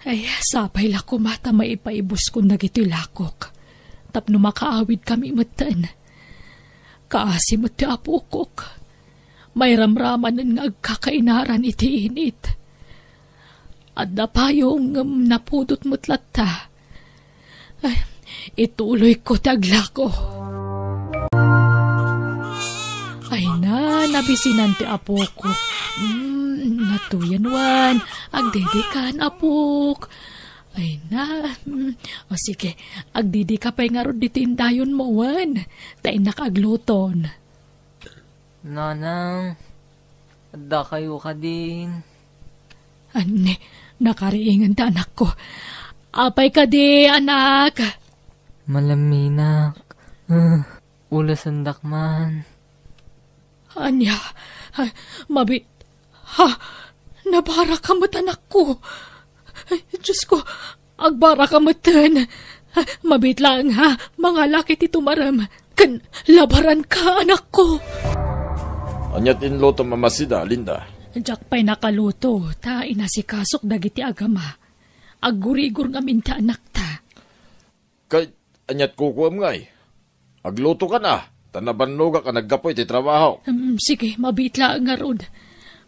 Ay, sapay la koma ta maipaibuskon dagiti lakok. Tapno makaawidkami metten. Kaasi met ti apokok. Mairamramanen nga agkakainaran iti init. Adda payong ngem napudot met latta. Ay, ituloyko ti aglako. Ay na, nabisinan ti apokok. Mm, natuyen wen. Agdidikan, apok. Ay na. Mm, o sige, agdidika pay ngarud ditoy indayonmo wen. Ta innak agluton. Nanang, adda kayo kadin? Anni, nakariingen ta, anakko. Apay kadi, anak? Malaminak. Ah, ulasendak man. Ania? Ah, mabit-, ha? Nabaraka met, anakko. Ay, Diyos ko, agbaraka metten. Mabit laeng, ha? Mangalak iti tumarem. Ken labaranka, anakko. Ania ti inlutom a masida, Linda? Diak pay nakaluto, ta inasikasok dagiti agama. Aggurigor ngamin ti anakta. Kay, aniat kukuam ngay? Aglutokan a, ta nabannogak a naggapu iti trabaho. Em, sige, mabiit laeng ngarud.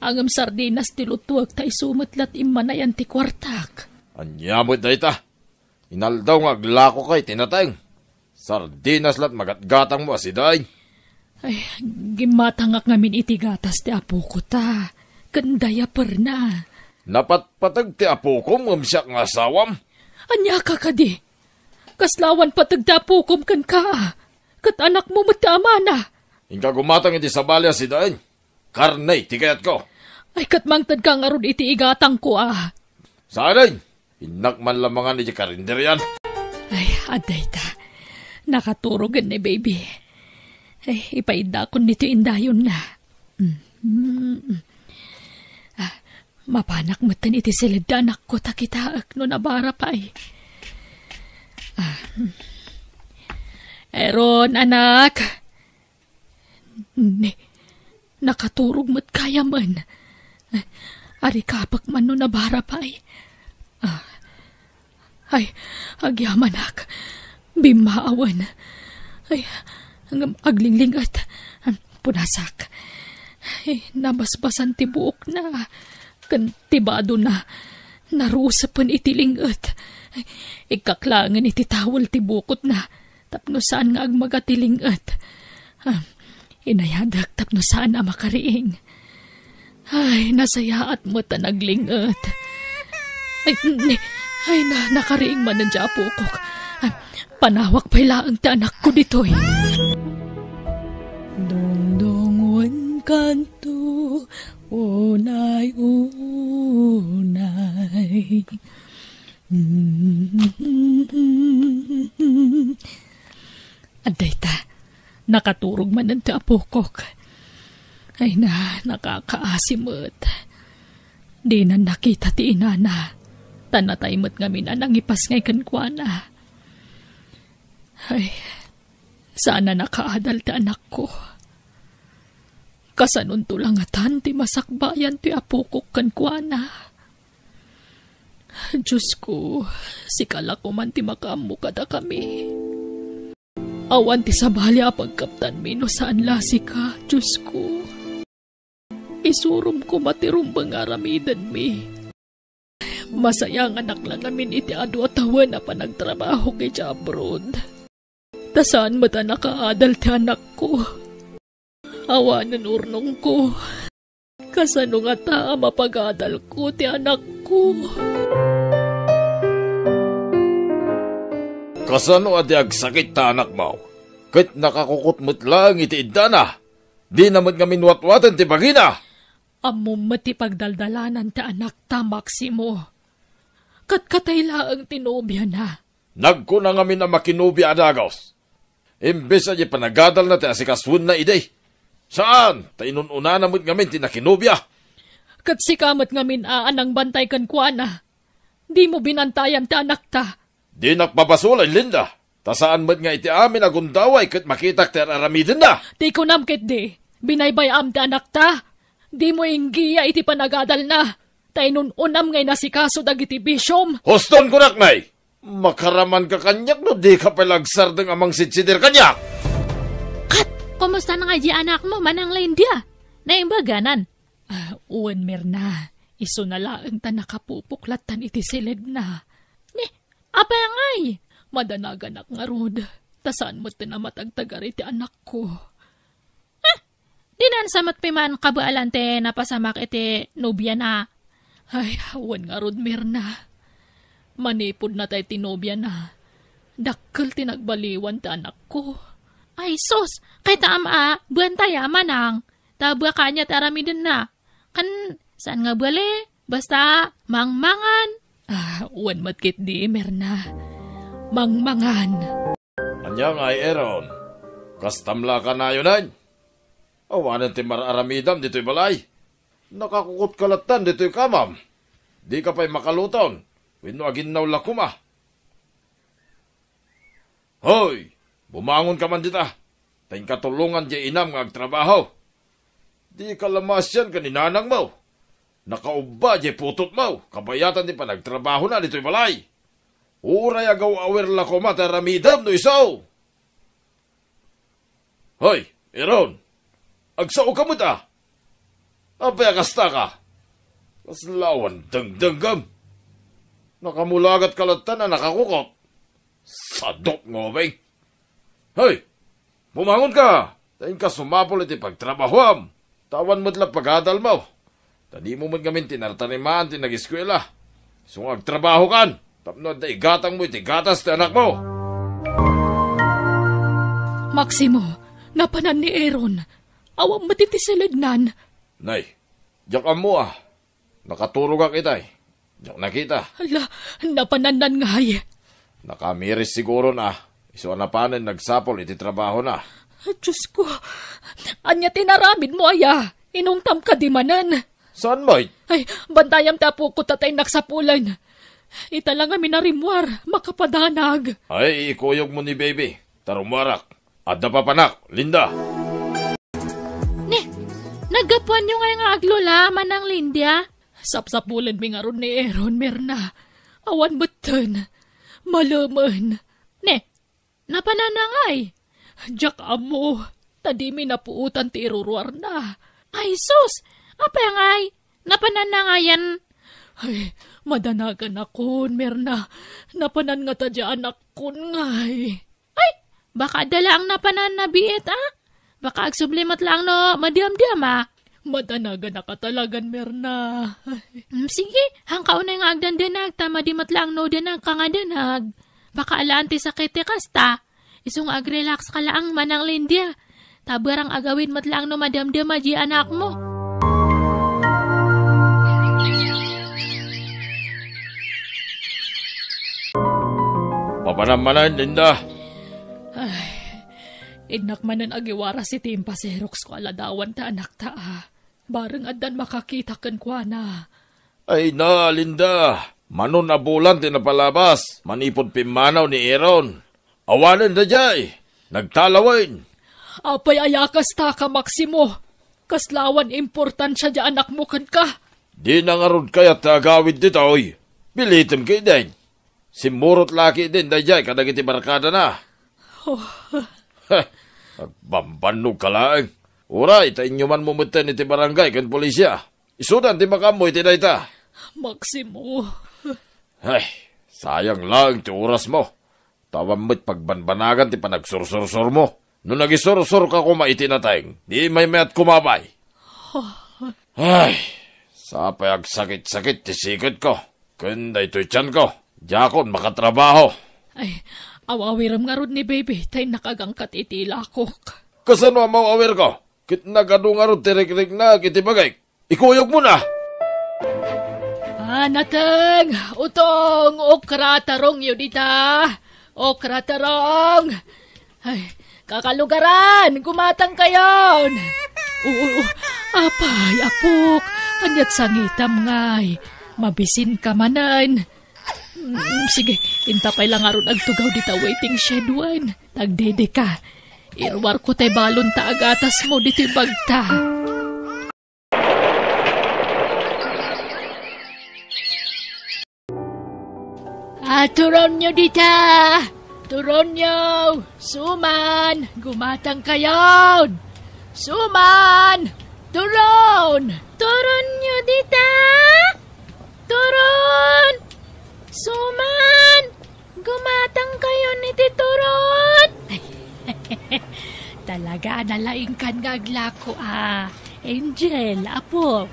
Ngem sardinas ti lutuek ta isu met la ti immanayan ti kuartak. Ania met dayta? Inaldaw nga aglakok iti nateng. Sardinas la ti magatgatangmo a sidain. Ay, gimmatangak ngamin iti gatas ti apokota. Ken diaperna. Napatpateg ti apokom ngem siak nga asawam? Ania ka kadi? Kasla awan pateg ti apokom kenka, a? Ket anakmo met ti amana. Inka gumatang iti sabali a sidain. Karne ti kayatko. Ay, ket mangtedka ngarud iti igatangko, a? Saan? Innak man la mangan iti karinderian. Ay, adda ita. Nakaturogen ni baby. Ay, ipaiddakon ditoy indayonna. Mm, mm, mm. Ah, mapanak metten iti siled ti anakko ta kitaek no nabara pay. Ah, mm. Aaron, anak. Ni, nakaturog met gayam. Arikapek man no nabara pay. Ah. Ay, agyamanak. Bimmaawen. Ay, ngem aglinglinget. Punasak. Ay, nabasbasan ti buokna. Ken ti badona. Narusepen iti linget. Ay, ikkaklaengen iti tawel ti bukotna. Tapno saan nga agmaga ti linget. Ah, inayadek tapno saan a makariing. Ay, nasayaat met a naglinget. Ay, ni, ay, na, nakariing manen ti apokok. Ah, panawak pay laeng ti anakko ditoy. Dongdong wen kanto, unay, unay. Adda ita, nakaturog manen ti apokok. Ay na, nakakaasi met. Dinan nakita ti inana, ta natay met ngamin a nangipasngay kenkuana. Ay, saan a nakaadal ti anakko. Kasanonto la ngatan ti masakbayan ti apokok kenkuana? Diosko, sika la koman ti makaammo kadakami. Awan ti sabali a pagkaptanmi no saan la sika, Diosko. Isurom koma ti rumbeng nga aramidenmi. Masayanganak la ngamin iti adu a tawen a panagtrabahok iti abroad. Ta saan met a nakaadal ti anakko. Awanen urnongko. Kasano ngata a mapagadalko ti anakko? Kasano a di agsakit ta anakmo? Ket nakakukot met laeng iti iddana. Dina met ngamin watwaten ti bagina. Ammom met ti pagdaldalanan ti anakta, Maximo. Katkatay laeng ti nobiana. Nagkuna ngamin a makinobia a dagus. Imbes a di panagadalna ti asikasoenna idi. Saan, ta inun-unana met ngamin ti nakinobia. Ket sika met ngamin a nangbantay kenkuana. Dimo binantayan ti anakta. Dinak pabasolay, Linda. Ta saan met nga iti amin a gundaway ket makitak ti ar-aramidenna. Ti kunam ketdi, binaybay-am ti anakta. Dimo inggiya iti panagadalna. Ta inun-unam nga inasikaso dagiti bisiom. Huston, kunak, nay! Makaramanka kaniak no dika pay la agsardeng a mangsidsidir kaniak! Kat, kumusta na nga di anakmo, Manang Linda? Naimbaganan? Ah, wen, Mirna. Isuna laeng ta nakapupok lattan iti siledna. Ni, apay ngay? Madanaganak ngarud. Ta saan met ti namatagtagar iti anakko. Ah, dinan sa met piman kabaelan ti napasamak iti nobiana. Ay, wen ngarud, Mirna. Manipud natay ti nobiana, dakkel ti nagbaliwan ti anakko. Ay, sus! Kayta am a, buan tayo, manang. Ta bua kaniak ti aramidenna. Kan, saan nga bali? Basta, mangmangan. Ah, wen met ketdi, Mirna. Mangmangan. Ania ngay, Aaron? Kastam la kanayonen? Awanen ti mar-aramidam ditoy balay. Nakakukotka lattan ditoy kamam. Dika pay makaluton. Wenno aginnaw la koma. Hoy! Bumangonka man dita. Ta inka tulongan diay inam nga agtrabaho. Dika la masian ken ni nanangmo. Nakaubba diay putotmo, kabayatan ti panagtrabahona ditoy balay. Uray agaw-awir la koma ti aramidem no isu. Hoy, Aaron! Agsaoka met a! Apay a kastaka? Kasla awan dengdengngem. Nakamulagatka lattan a nakakukot. Sadot nga ubing. Hoy! Bumangonka! Ta inka sumapul iti pagtrabahuam. Ta awan met la pagadalmo. Ta dimo met ngamin tinartarimaan ti nageskuela. Isu nga agtrabahokan tapno adda igatangmo iti gatas ti anakmo. Maximo, napanan ni Aaron. Awan met iti silednan. Nay, diak ammo a. Nakaturogak itay. Diak nakita. Ala, napanannan ngay. Nakamiris siguron a. Isu a napanen nagsapul iti trabahona. Diosko, ania ti inaramidmo aya? Inungtam kadi manen? Saan met? Ay, bantayam ti apok ta tay nagsapulen. Ita la ngamin a rimmuar, makapadanag. Ay, ikuyogmo ni baby. Ta rummuarak. Adda papanak, Linda. Ni, naggapuanyo ngay nga aglula, Manang Linda? Sapsapulenmi ngarud ni Aaron, Mirna. Awan metten. Malemen. Ne, napananna ngay? Diak ammo, ta dimi napuotan ti iruruarna. Ay, sus! Apay ngay? Napananna ngayen? Ay, madanaganakon, Mirna. Napanan ngata diay anakkon ngay. Ay, baka adda laeng napananna biit, a? Baka agsubli met laeng no madamdama. Madanaganaka talagan, Mirna. Mm, sige, haanka unay nga agdandanag, ta madi met laeng no danagka nga danag. Baka alaan ti sakit ti kasta. Isu nga agrelakska laeng, Manang Linda. Ta barang agawid met laeng no madamdama diay anakmo. Mapanam manen, Linda. Ay, innak manen agiwaras iti impaseroksko a ladawan ti anakta, a. Bareng addan makakita kenkuana. Ay na, Linda, mano a bulan ti napalabas manipud pimmanaw ni Aaron. Awanen daydiay, nagtalawen. Apay a kasta ka, Maximo? Kasla awan importansia diay anakmo kenka? Dina ngarud kayat ti agawid ditoy. Pilitem ketdin. Simmurot la ketdin daydiay kadagiti barkadana. Oh. Agbambannogka laeng. Uray, ta inyumanmo metten iti barangay ken polisia. Isudan ti makaammo iti dayta. Maximo. Ay, sayang laeng ti orasmo. Ta awan met pagbanbanagan ti panagsursursurmo. No nagisursurka koma iti nateng, di maymayat koma pay. Ay, sapay agsakit-sakit ti siketko. Ken daytoy tianko, diakon makatrabaho. Ay, aw-awirem ngarud ni Baby, ta innak agangkat iti ilakok. Kasano a maw-awirko? Ket nagadu ngarud ti rikriknak iti bagik. Ikuyogmon a! Ah, nateng, utong, okra, tarongyo dita. Okra, tarong. Ay, kakalugaran, gumatangkayon. Oo, oo. Apay, apok, ania't sangitam ngay? Mabisinka manen. Mm, sige, inta pay la ngarud agtugaw dita waiting shed wen. Tagdedeka. Iruarko tay balon ta agatasmo ditoy bagta. Ah, turonyo dita! Turonyo! Suman! Gumatangkayon! Suman! Turon! Turonyo dita! Turon! Suman! Gumatangkayon iti turon! Talaga a nalaingkan nga aglako a, Angel, apok.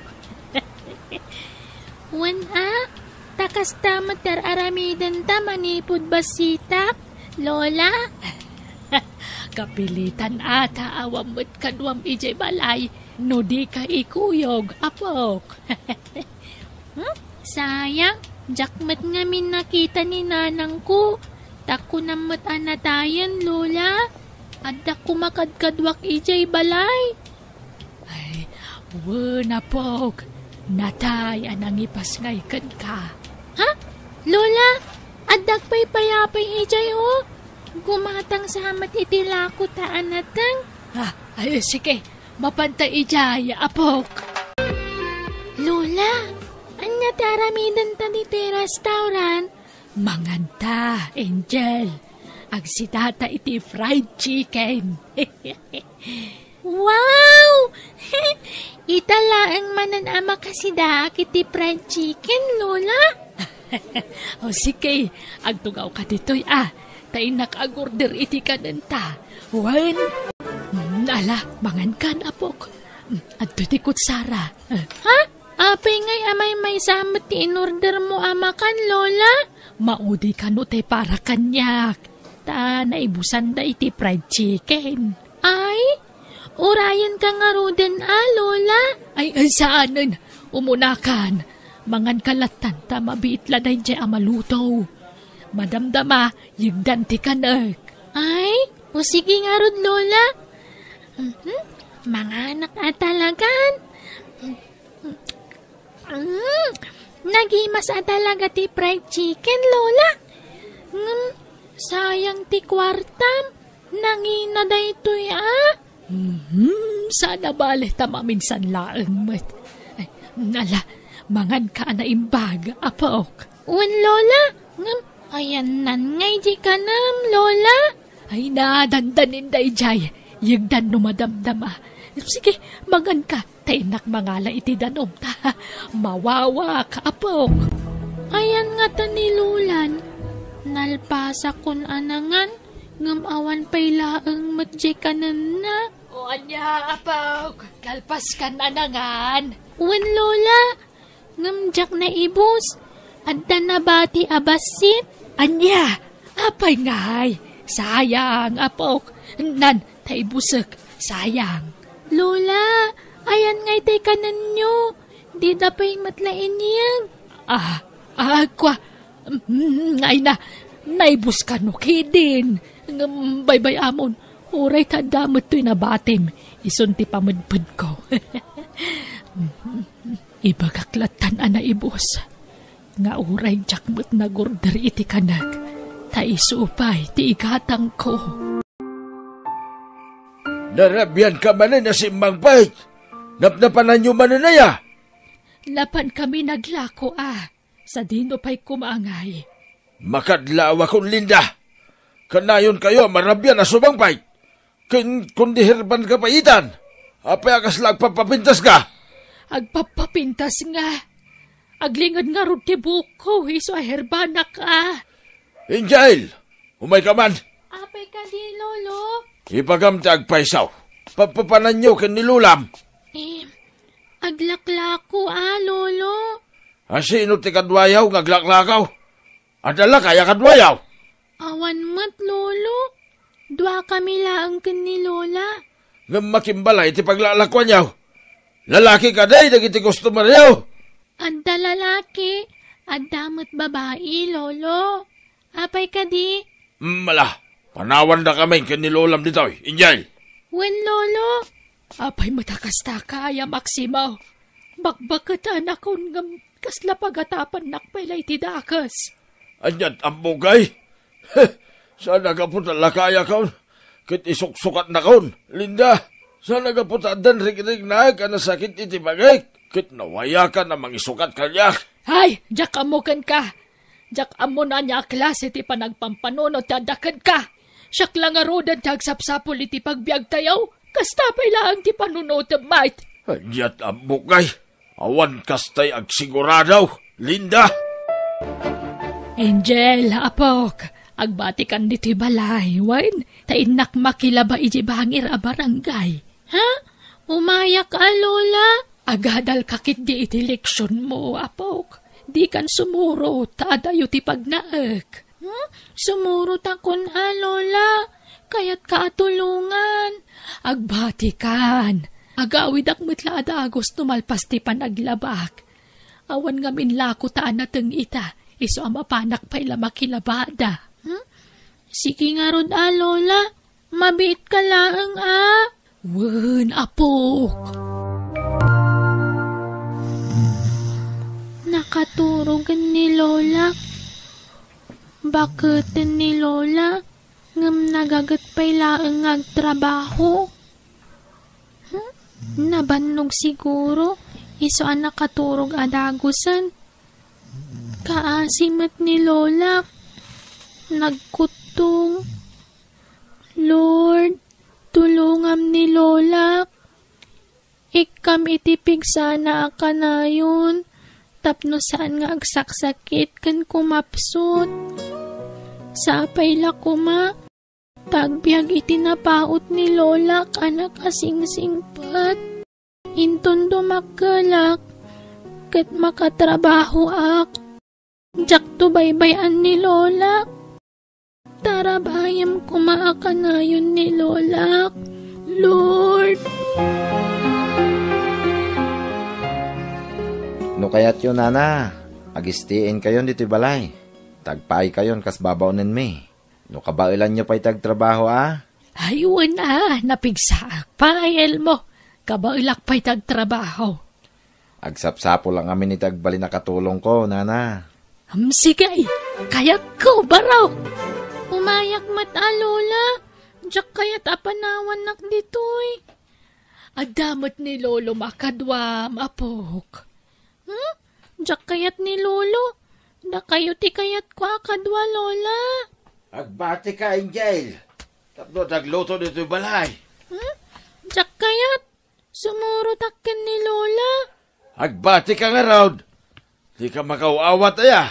Wen a, ta kasta met ti ar-aramidenta manipud bassitak, Lola. Kapilitan a ta awan met kaduam idiay balay no dika ikuyog, apok. Hmm? Sayang, diak met ngamin nakita ni nanangko. Ta kunam met a natayen, Lola. Adda koma kadkaduak idiay balay. Ay, wen, apok. Natay a nangipas ngay kenka. Ha? Lola, adda agpaypayapay idiay, o. Gumatang sa met iti lako ta a nateng. Ah, ay, sige. Mapanta idiay, apok. Lola, ania ti aramidenta ditoy restaurant? Manganta, Angel. Agsidata iti fried chicken. Wow! Ita laeng manen a makasidaak iti fried chicken, Lola. O sige, agtugawka ditoy a, ta innak agorder iti kanenta. Wen, ala, mangankan, apok. Adto ti kutsara. Ha? Apay ngay a maymaysa met ti inordermo a makan, Lola? Maudi kano ti para kaniak. Ta naibusanda iti fried chicken. Ay, urayenka ngaruden a, Lola? Ay, ay, saanen. Umunakan. Manganka lattan ta mabiit la daydiay a maluto. Madamdama, yegdan ti kanek. Ay, o sige ngarud, Lola. Mhm. Manganak a talagan. Mm, nagimas a talaga ti fried chicken, Lola. Ngem, sayang ti kuartam. Nangina daytoy a. Mhm, sana bale ta maminsan laeng met. Ay, ala, Manganka a naimbag, apok. Wen, Lola, ngem ayannan ngay di kanem, Lola? Ay, nadandanin daydiay. Yegdan no madamdama. Sige, manganka, ta innak mangala iti danum ta mawawak, apok. Ayan ngata ni Lolan? Nalpasakon a nangan, ngem awan pay laeng met diay kanenna. O ania, apok? Nalpaskan a nangan? Wen, Lola, ngem diak naibus. Adda nabati a bassit. Ania? Apay ngay? Sayang, apok. Nan, ta ibusek. Sayang. Lola, ayan ngay tay kanenyo. Dida pay met la inyeg. Ah, ah, kua. Mm, ay na, naibus kano ketdin. Ngem baybay-amon, uray ta adda met toy nabatim, isun ti pamedpedko. Ibagak lattan a naibus, nga uray diak met nagurder iti kanek, ta isu pay ti igatangko. Narabianka manen a simmangpet? Napnapananyo manen aya? Napankami naglako a. Sadino pay koma ngay? Makadlawakon, Linda. Kanayonkayo a marabian a sumangpet. Ken, kundi herbanka pay itan. Apay a kasla agpapapintaska? Agpapapintas nga. Aglinged ngarud ti buokko, isu a herbanak a. Angel, umayka man. Apay kadi, Lolo? Ibagam ti agpayso. Papapananyo ken ni Lolam. Eh, aglaklako a, Lolo. A, sino ti kaduayo nga aglaklako? Adda lakay a kaduayo? Awan met, Lolo. Duakami laeng ken ni Lola. Ngem makimbalay ti paglaklakuanyo. Lalaki kadi dagiti customeryo? Adda lalaki, adda met babai, Lolo. Apay kadi? Mala, panawandakamin ken ni Lolam ditoy, Angel. Wen, Lolo. Apay met a kasta, Maximo? Bakbaketanakon ngem kasla pagatapannak pay la iti dakes. Ania't ammok ay? Saan a gapu ta lakayakon ket isuksukatnakon, Linda. Saan a gapu ta addan rigrignaek a nasakit iti bangik ket nawayakan a mangisukat kaniak. Ay, diak ammo kenka. Diak ammo no ania a klase ti panagpampanunot ti adda kenka. Siak la ngaruden ti agsapsapul iti pagbiagtayo. Kasta pay laeng ti panunotem, met. Ania't ammok ay? Awan kastay agsigurado, Linda. Angel, apok, agbatikan ditoy balay, wen, ta innak makilaba iti bangir a barangay. Ha? Umayak a, Lola? Agadalka ketdi iti leksionmo, apok. Dikan sumuro, ta adayo ti pagnaek. Hmm? Sumurotakon a, Lola. Kayatka a tulongan. Agbatikan. Agawidak met la a dagus no malpas ti panaglabak. Awan ngamin lako ta a nateng ita, isu a mapanak pay la makilabada. Hmm? Sige ngarud a, Lola. Mabiitka laeng a. Wen, apok. Nakaturogen ni Lola. Baketen ni Lola, ngem nagaget pay laeng nga agtrabaho. Hmm? Nabannog siguro, isu a nakaturog a dagusen. Kaasi met ni Lola. Nagkuttong. Lord, tulongam ni Lolak. Ikkam iti pigsana a kanayon tapno saan nga agsaksakit ken kumapsut. Sapay la koma ta agbiag iti napaut ni Lolak a nakasingsingpet. Inton dumakkelak ket makatrabahoak, diakto baybay-an ni Lolak. Tarabayem koma a kanayon ni Lolak, Lord. No kayatyo, Nana, agistienkayon ditoy balay. Tagpaaykayon kas babaonenmi. No kabaelanyo pay ti agtrabaho a? Ay, wen a, napigsaak pay, Elmo. Kabaelak pay ti agtrabaho. Agsapsapul a ngamin iti agbalin a katulongko, Nana. Am, sige, kayatko, baro. Umayak met a, Lola. Diak kayat a panawannak ditoy. Adda met ni Lolo a kaduam, apok. Hmm? Diak kayat ni Lolo. Dakayo ti kayatko a kadua, Lola. Agbatika, Angel. Tapno adda agluto ditoy balay. Hmm? Diak kayat. Sumurotak ken ni Lola. Agbatika ngarud. Dika makaaw-awat aya.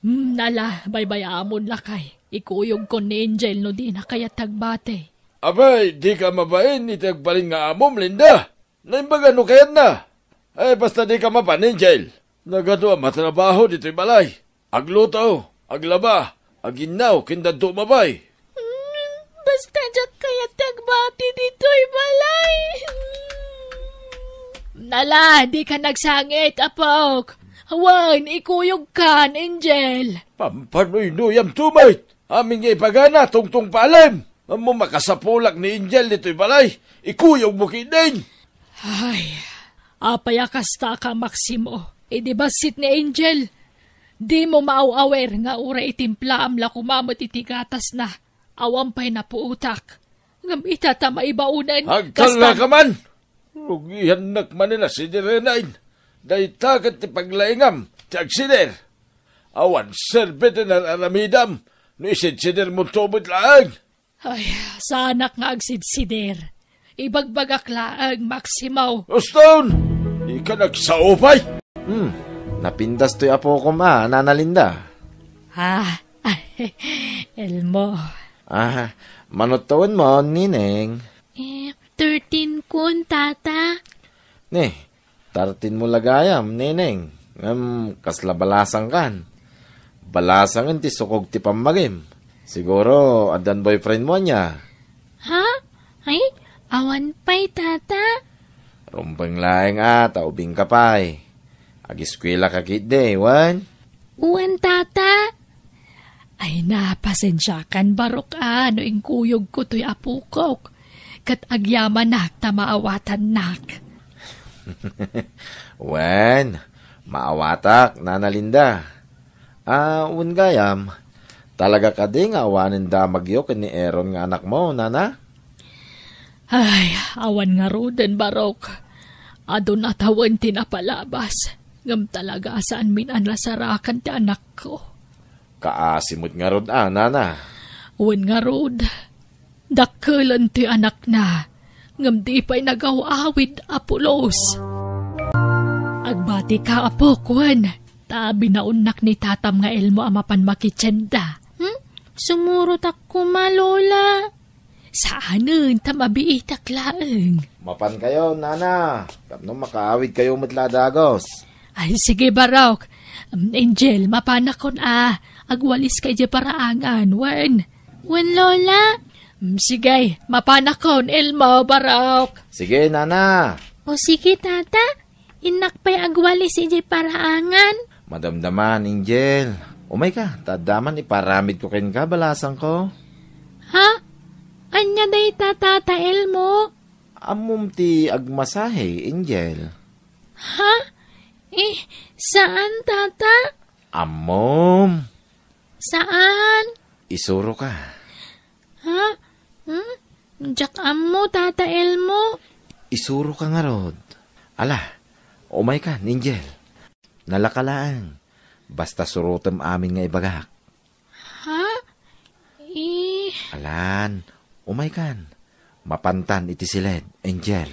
Hmm, ala, baybay-amon lakay. Ikuyogkon ni Angel no dina kayat agbati. Abay, dika mabain iti agbalin nga amom, Linda. Naimbag no kayatna. Ay, basta dika mapan, Angel. Nagadu a matrabaho ditoy balay. Agluto, aglaba, aginnaw, ken dadto umabay. Hmm, basta diak kayat ti agbati ditoy balay. Ala, dika nagsangit, apok. Wen, ikuyogkan, Angel. Pampanuynuyam tumit. Amin nga ibagana, tungtungpalem. Ammo makasapulak ni Angel ditoy balay. Ikuyogmo ketdin. Ay, apay a kasta ka, Maximo? Idi bassit ni Angel, dimo maaw-awer nga uray itimplaam la koma met iti gatasna. Awan pay napuotak. Ngem ita ta maibaonen, agkalla kastan- ka man! Rugiannak manen a sidirenain. Dayta ket ti paglaingam ti agsider. Awan serbi ti nar-aramidam no isidsidermo tumit laeng. Ay, saanak nga agsidsider. Ibagbagak laeng, Maximo. Uston! Dika nagsao pay! Hmm, napintas toy apokom a, Nana Linda. Ah, Elmo. Ah, mano tawenmo, Nineng? Eh, thirteen kon, Tata. Ne, thirteen mo la gayam, Nineng. Ngem, kasla balasangkan. Balasangen ti sukog ti pammagim. Siguro, addan boyfriend mo ania? Ha? Ay, awan pay, Tata. Rumbeng laeng a, ta ubing ka pay. Agiskuela ka ketdi, wen? Wen, Tata. Ay, napasensiakan, Barok, a, no inkuyogko toy apokok, ket agyamanak ta maawatannak. Wen, maawatak, Nana Linda. Ah, wen gayam, talaga kadi nga awanen damagyo ken ni Aaron nga anakmo, Nana? Ay, awan ngaruden, Barok. Adun a tawen ti napalabas, ngem talaga a saanmin a nasarakan ti anakko. Kaasi met ngarud a, Nana. Wen ngarud, dakkelen ti anakna, ngem di pay nagaw-awid a pulos. Agbatika, apok, wen, ta binaonnak ni tatam nga Elmo a mapan makitienda. Hmm? Sumurotak koma, Lola. Saanen, ta mabiitak laeng. Mapankayo, Nana, tapno makaawidkayo met la a dagus. Ay, sige, Barok. Em, Angel, mapanakon a. Agwaliska idiay paraangan, wen. Wen, Lola. Em, sige, mapanakon, Elmo, Barok. Sige, Nana. O sige, Tata. Innak pay agwalis idiay paraangan. Madamdama, Angel. Umayka, ta adda man iparamidko kenka, balasangko. Ha? Ania dayta, Tata Elmo? Ammom ti agmasahe, Angel. Ha? Eh, saan, Tata? Ammom. Saan? Isuroka. Ha? Hmm? Diak ammo, Tata Elmo. Isuroka ngarud. Ala, umaykan, Angel. Nalaka laeng. Basta surotem amin nga ibagak. Ha? Eh. Alan, umaykan. Mapantan iti siled, Angel.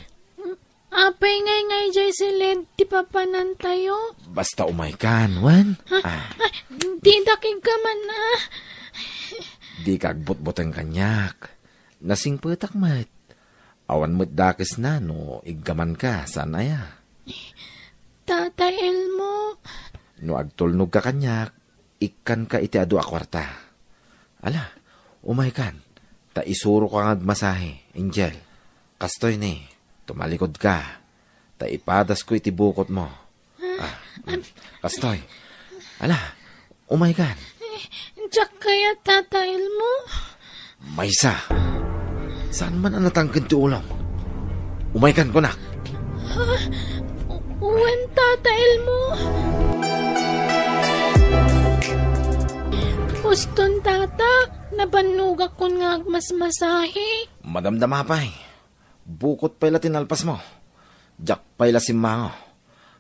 Apay ngay nga idiay siled ti papanantayo? Basta umaykan, wen? Ha? Ah. Ah, didak iggaman, ah. Dika agbutbuteng kaniak. Nasingpetak met. Awan met dakesna no iggamanka, saan aya? Tata Elmo. No agtulnogka kaniak, ikkanka iti adu a kuarta. Ala, umaykan, ta isuroka nga agmasahe, Angel. Kastoy ni, tumalikod ka, ta ipadasko iti bukotmo. Ah, mm, kastoy. Ala, umaykan. Eh, diak kayat, Tata Elmo. Maysa. Saan man a natangken ti ulom? Umaykan, kunak. Ha? U-, wen, Tata Elmo. Uston, Tata. Nabannogakon nga agmasmasahe. Madamdama pay. Bukot pay la ti nalpasmo. Diak pay la simmango.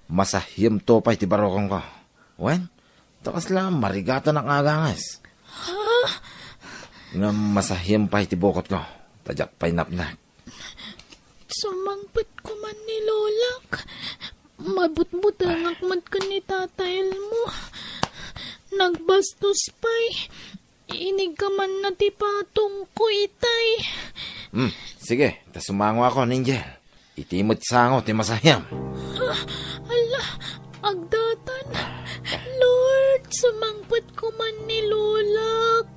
Masahiemto pay ti barukonko. Wen, ta kasla marigatanak nga aganges. Ha? Ngem masahiemto pay ti bukotko, ta diak pay napnek. Sumangpet koman ni Lolak. Mabutbutengak met ken ni Tata Elmo. Nagbastos pay. Inigkamanna ti patongko itay. Hmm, sige, ta sumangoakon, Angel. Iti met sango ti masahiam. Ah, ala, agdatan. Lord, sumangpet koman ni Lolak.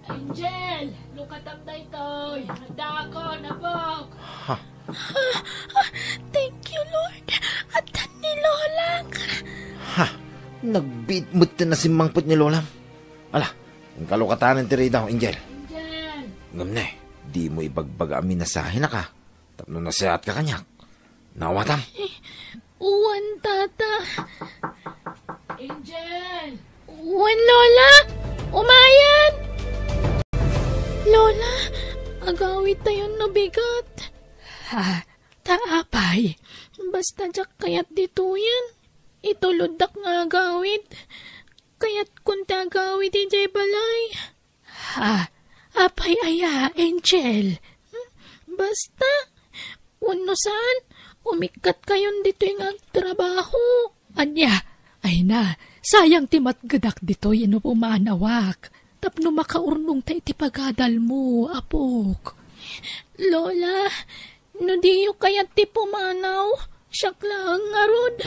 Angel, lukatam daytoy. Addaakon, apok. Ha? Ah, ah, thank you, Lord. Addan ni Lolak. Ha? Nagbiit met ti nasimmangpet ni Lolam. Ala, inka lukatanen ti ridaw, Angel. Angel! Ngem ne, dimo ibagbaga a minasahenak a tapno nasayaat ka kaniak. Naawatam? Wen, Tata. Angel! Wen, Lola! Umayen! Lola, agawidtayon no bigat. Ha? Ta apay? Basta diak kayat ditoyen. Ituloddak nga agawid. Kayatkon ti agawid idiay balay. Ha? Apay aya, Angel? Hmm? Basta, wenno saan, umikkatkayonto ditoy nga agtrabaho. Ania? Ay na, sayang ti matgedak ditoy no pumanawak. Tapno makaurnongta iti pagadalmo, apok. Lola, no diyo kayat ti pumanaw, siak laeng ngarud.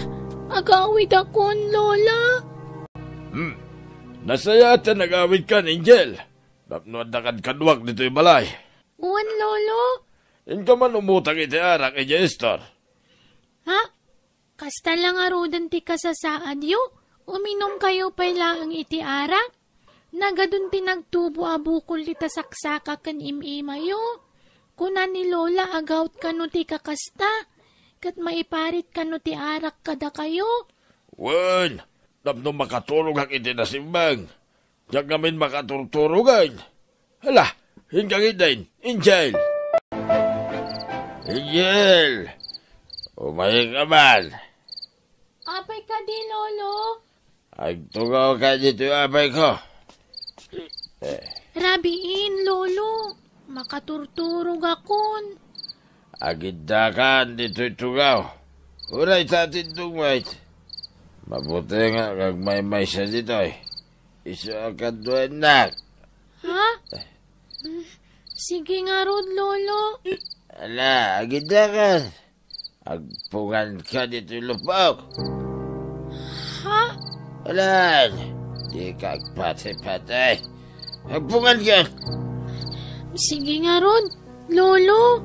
Agawidakon, Lola. Hmm. Nasayaat ta nagawidkan, Angel. Tapno adda kadkaduak ditoy balay. Wen, Lolo. Inka man umutang iti arak idiay store. Ha? Kasta la ngaruden ti kasasaadyo? Uminumkayo pay laeng iti arak? Nagadun ti nagtubo a bukol dita saksaka ken im-imayo. Kuna ni Lola a gaut kano ti kakasta, ket maiparit kano ti arak kadakayo. Wen, tapno makaturogak iti nasimbang. Diak ngamin makaturturogan. Hala, inka ngaruden, Angel. Angel, umayka man. Apay kadi, Lolo? Agtugawka ditoy, apayko. Eh. Rabiin, Lolo. Makaturturogakon. Agiddakan ditoy tugaw. Uray ta tindog met. Mabuti nga agmaymaysa ditoy. Isu a kaduaennak. Ha? Mm, sige ngarud, Lolo. Ala, agiddakan. Agpunganka ditoy lupok. Ha? Alan, dika agpatay-patay. Agpunganka. Sige ngarud, Lolo.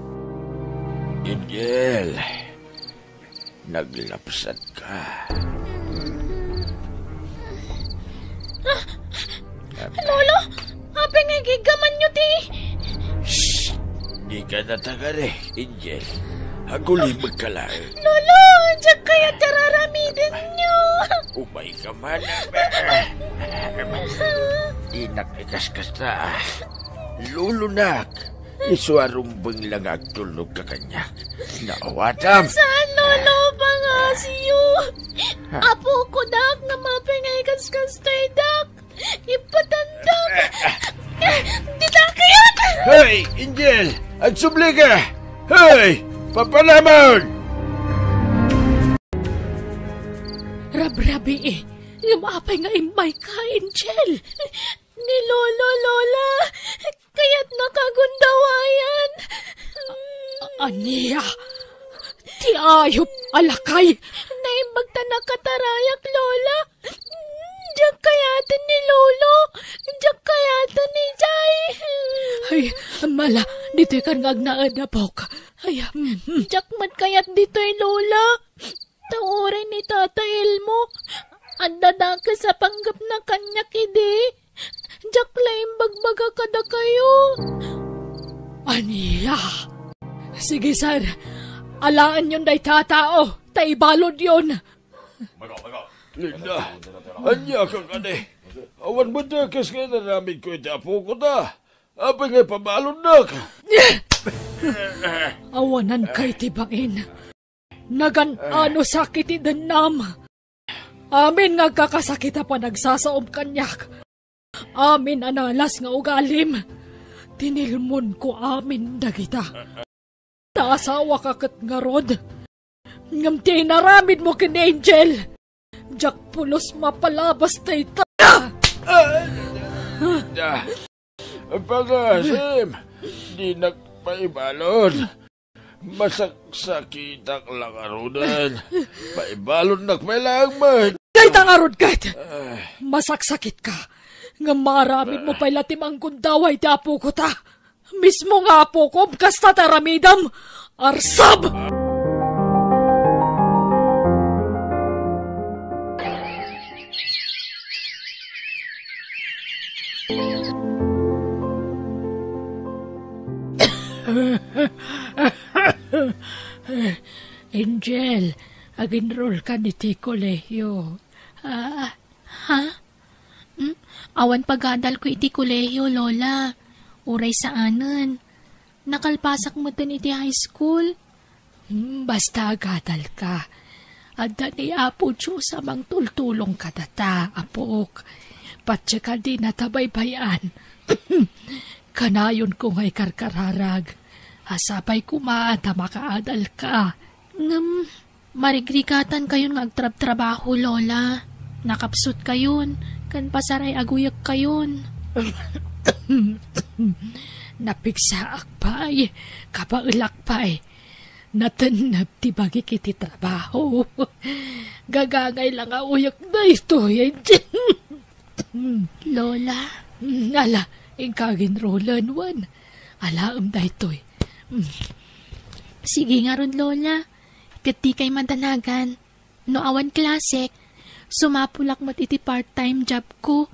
Angel, naglapsatka. Ah, Lolo, apay nga igiggamanyo ti... Shh! Dika natagari, Angel. Agulimekka laeng. Lolo, diak kayat ti ar-aramidenyo. Umayka man. Dinak ikaskasta. Lolonak. Isu a rumbeng la nga agtulnogka kaniak. Naawatam? Saan, Lolo? Pangasiyo! Ha? Apoko, dak, nga mapay nga ikaskastoydak! Ipatandam! Dita kayon! Hey, Angel! Agsubli ka! Hey! Papanamon! Rabrabii, ngem apay nga immayka, Angel? Ni Lolo, Lola, kayatna kagundawayan. A-, ania? Ti ayup a lakay! Naimbag ta nakatarayak, Lola. Diak kayaten ni Lolo. Diak kayaten ni Jay. Ay, mala, ditoy kan nga agnaed, apok. Ay, mm, mm. Diak met kayat ditoy, Lola. Ta uray ni Tata Elmo, adda dakes a panggepna kaniak idi. Diak la imbagbaga kadakayo. Ania? Sige, sir. Alaenyon dayta a tao, ta ibaludyon. Linda, ania ka kadi? Awan met dakes nga inaramidko iti apoko ta. Apay nga ipabaludnak? Awananka iti bangin. Nagan-ano sakit iti dennam. Amin nga agkakasakit a panagsasaom kaniak. Amin a nalas nga ugalim. Tinilmonko amin dagita. Naasawa ka ket ngarud. Ngem ti inaramidmo ken ni Angel, diak pulos mapalabas dayta. Ah, pagasim, dinak paibalon. Masaksakitak la ngaruden. Paibalonnak pay laeng met. Dayta ngarud ket, masaksakitka. Ngem maaramidmo pay la ti manggundaway ti apoko ta. Mismo nga apokom, kasta ti aramidem. Arsab! Angel, ag-enroll ka iti kolehiyo. Ah, ha? Hmm? Awan pagadalko iti kolehiyo, Lola. Uray saanen. Nakalpasak metten iti high school. Hmm, basta agadalka. Adda ni Apo Dios a mangtultulong kadata, apok. Patse ka di natabaybay-an. Kanayonko nga ikarkararag. Sapay koma ta makaadalka. Ngem, marigrigatankayon nga agtrabtrabaho, Lola. Nakapsutkayon, ken pasaray aguyekkayon. Napigsaak pay, kabaelak pay. Natennep ti bagik iti trabaho. Gagangay la nga uyek daytoy. Lola? Ala, inka ag-enrollen wen. Alaem daytoy. Sige ngarud, Lola. Ket dikay madanagan. No awan klasek, sumapulak met iti part-time job ko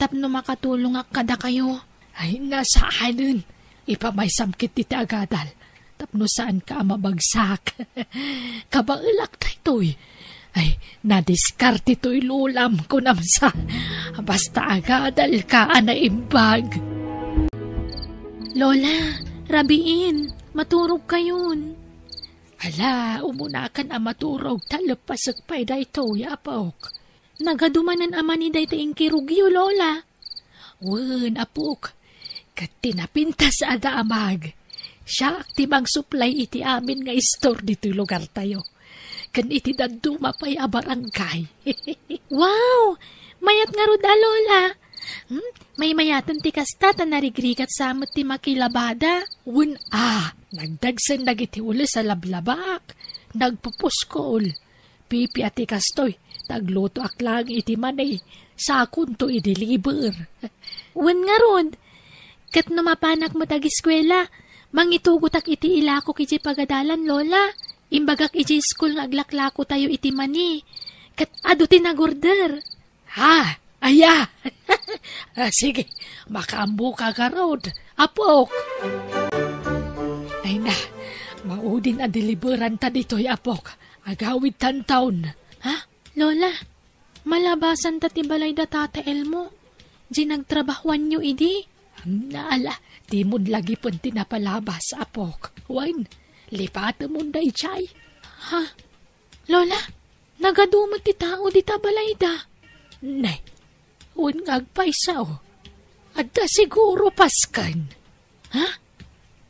tapno makatulongak kadakayo. Ay, nasaanen. Ipamaysam ketdi ti agadal tapno saanka a mabagsak. Kabaelak daytoy. Ay, nadiskarte toy lolam, kunam sa. Basta agadalka a naimbag. Lola, rabiin, maturogkayon. Ala, umunakan a maturog ta leppasek pay daytoy, apok. Nagadu manen a mani daytoy inkirugyo, Lola. Wen, apok, ket ti napintas a damag, siak ti mangsuplay iti amin nga istor ditoy lugartayo, ken iti dadduma pay a barangay. Wow! Mayat ngarud a, Lola. Hmm? Maymayaten ti kasta ta narigrigat sa met ti makilabada. Wen a, nagdagsen dagiti ules a lablabak, nagpupuskol. Pipiat ti kastoy, ta aglutoak laeng iti mani, sakonto i-deliver. Wen ngarud, ket no mapanak met agiskuela, mangitugotak iti ilakok iti pagadalan, Lola. Imbagak iti school nga aglaklakotayo iti mani, ket adu ti nagorder. Ha? Aya? Ah, sige, makaammoka garud, apok. Ay na, maudin a deliveranta ditoy, apok. Agawid tantaon. Ha? Lola, malabasanta ti balay da Tata Elmo. Di nagtrabahuanyo idi? Ala, dimon lagipen ti napalabas, apok. Wen, lipatemon daydiay. Ha? Lola, nagadu met ti tao dita balayda. Nay, wen nga agpayso. Adda siguro pasken. Ha?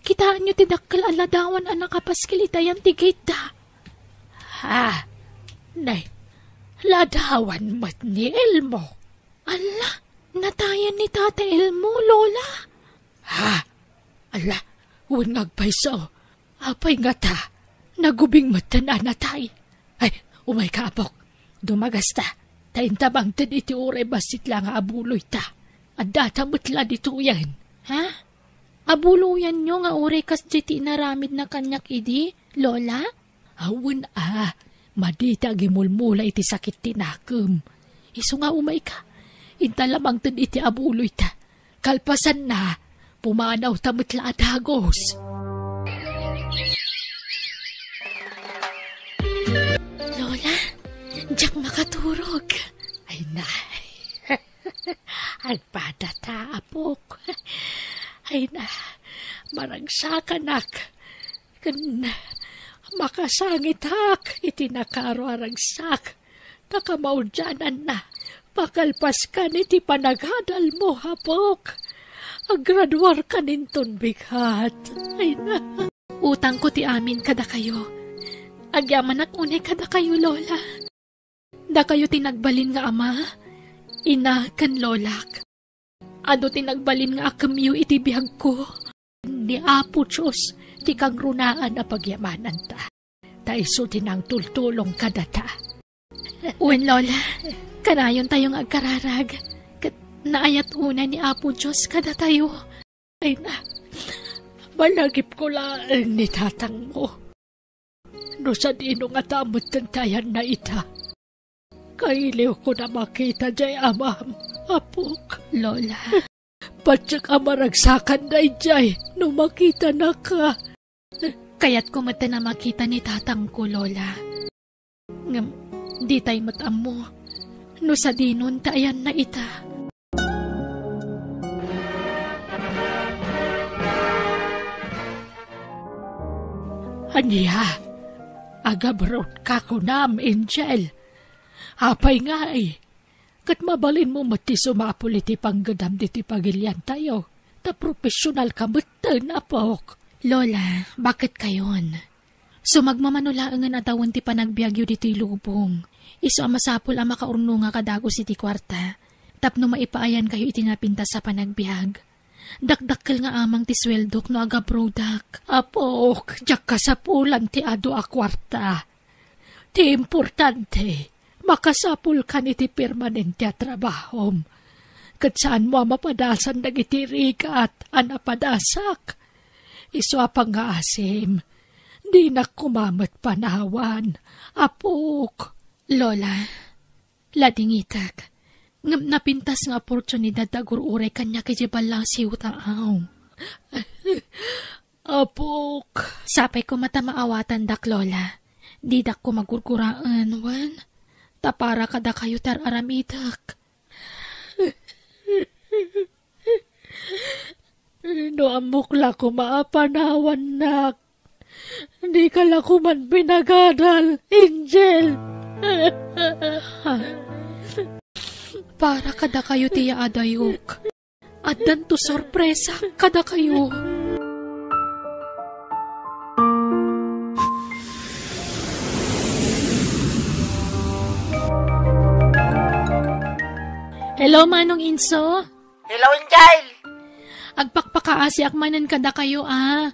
Kitaenyo ti dakkel a ladawan a nakapaskil ita yan ti gate da. Ha? Nay, ladawan met ni Elmo. Ala, natayen ni Tata Elmo, Lola. Ha? Ala, wen nga agpayso. Apay ngata, nagubing metten a natay. Ay, umayka, apok. Dumagasta, ta inta mangted iti uray bassit la nga abuloyta. Addata met la ditoyen. Ha? Abuloyanyo nga uray kasdiay ti inaramidna kaniak idi, Lola? Awan a, madi ti agimulmula iti sakit ti nakem. Isu nga umayka, inta la mangted iti abuloyta. Kalpasanna, pumanawta met la a dagus. Lola, diak makaturog. Ay na, agpadata, apok. Ay na, maragsakanak. Ken Makasangitak iti nakaro a ragsak ta kamaudiananna, pakalpaskan iti panagadalmo, apok. Agraduarkaninton bigat. Ay na. Utangko ti amin kadakayo. Agyamanak unay kadakayo, Lola. Dakayo ti nagbalin nga ama, ina, ken lolak. Adu ti nagbalin nga akemyo iti biagko. Ni Apo Dios ti kangrunaan a pagyamananta. Ta isu ti nangtultulong kadata. Wen, Lola, kanayontayo nga agkararag. Ket naayat unay ni Apo Dios kadatayo. Ay na, malagipko laeng ni tatangmo. No sadino ngata a metten ti ayanna ita? Kailiwkon a makita diay amam, apok. Lola. Patiek a maragsakan daydiay no makitanaka. Kayatko metten a makita ni tatangko, Lola. Ngem ditay met ammo no sadinon ti ayanna ita. Ania? Agabroadka kunam, Angel? Apay ngay? Ket mabalinmo met ti sumapul iti panggedam ditoy pagiliantayo, ta profesionalka metten, apok. Lola, baketkayon? Sumagmamano laengen a tawen ti panagbiagyo ditoy lubong. Isu a masapul a makaurnongak a dagus iti kuarta tapno maipaayankayo iti napintas a panagbiag. Dakdakkel nga amang ti sueldok no agabroadak. Apok, diak kasapulan ti adu a kuarta. Ti importante, makasapulkan iti permanente a trabahom. Ket saanmo a mapadasan dagiti rigat a napadasak. Isu a pangngaasim, dinak koma met panawan, apok. Lola, ladingitek. Ngem napintas nga oportunidad ti agur-uray kaniak idiay ballasiw ta aw. Apok. Sapay koma ta maawatandak, Lola. Didak koma gurguraen, wen? Ta para kadakayo ti ar-aramidek. No ammok la koma a panawannak, dika la koman pinagadal, Angel. Ha? Para kadakayo ti yaadayok. Addanto sorpresa kadakayo. Hello, Manong Inso. Hello, Angel. Agpakpakaasiak manen kadakayo, a.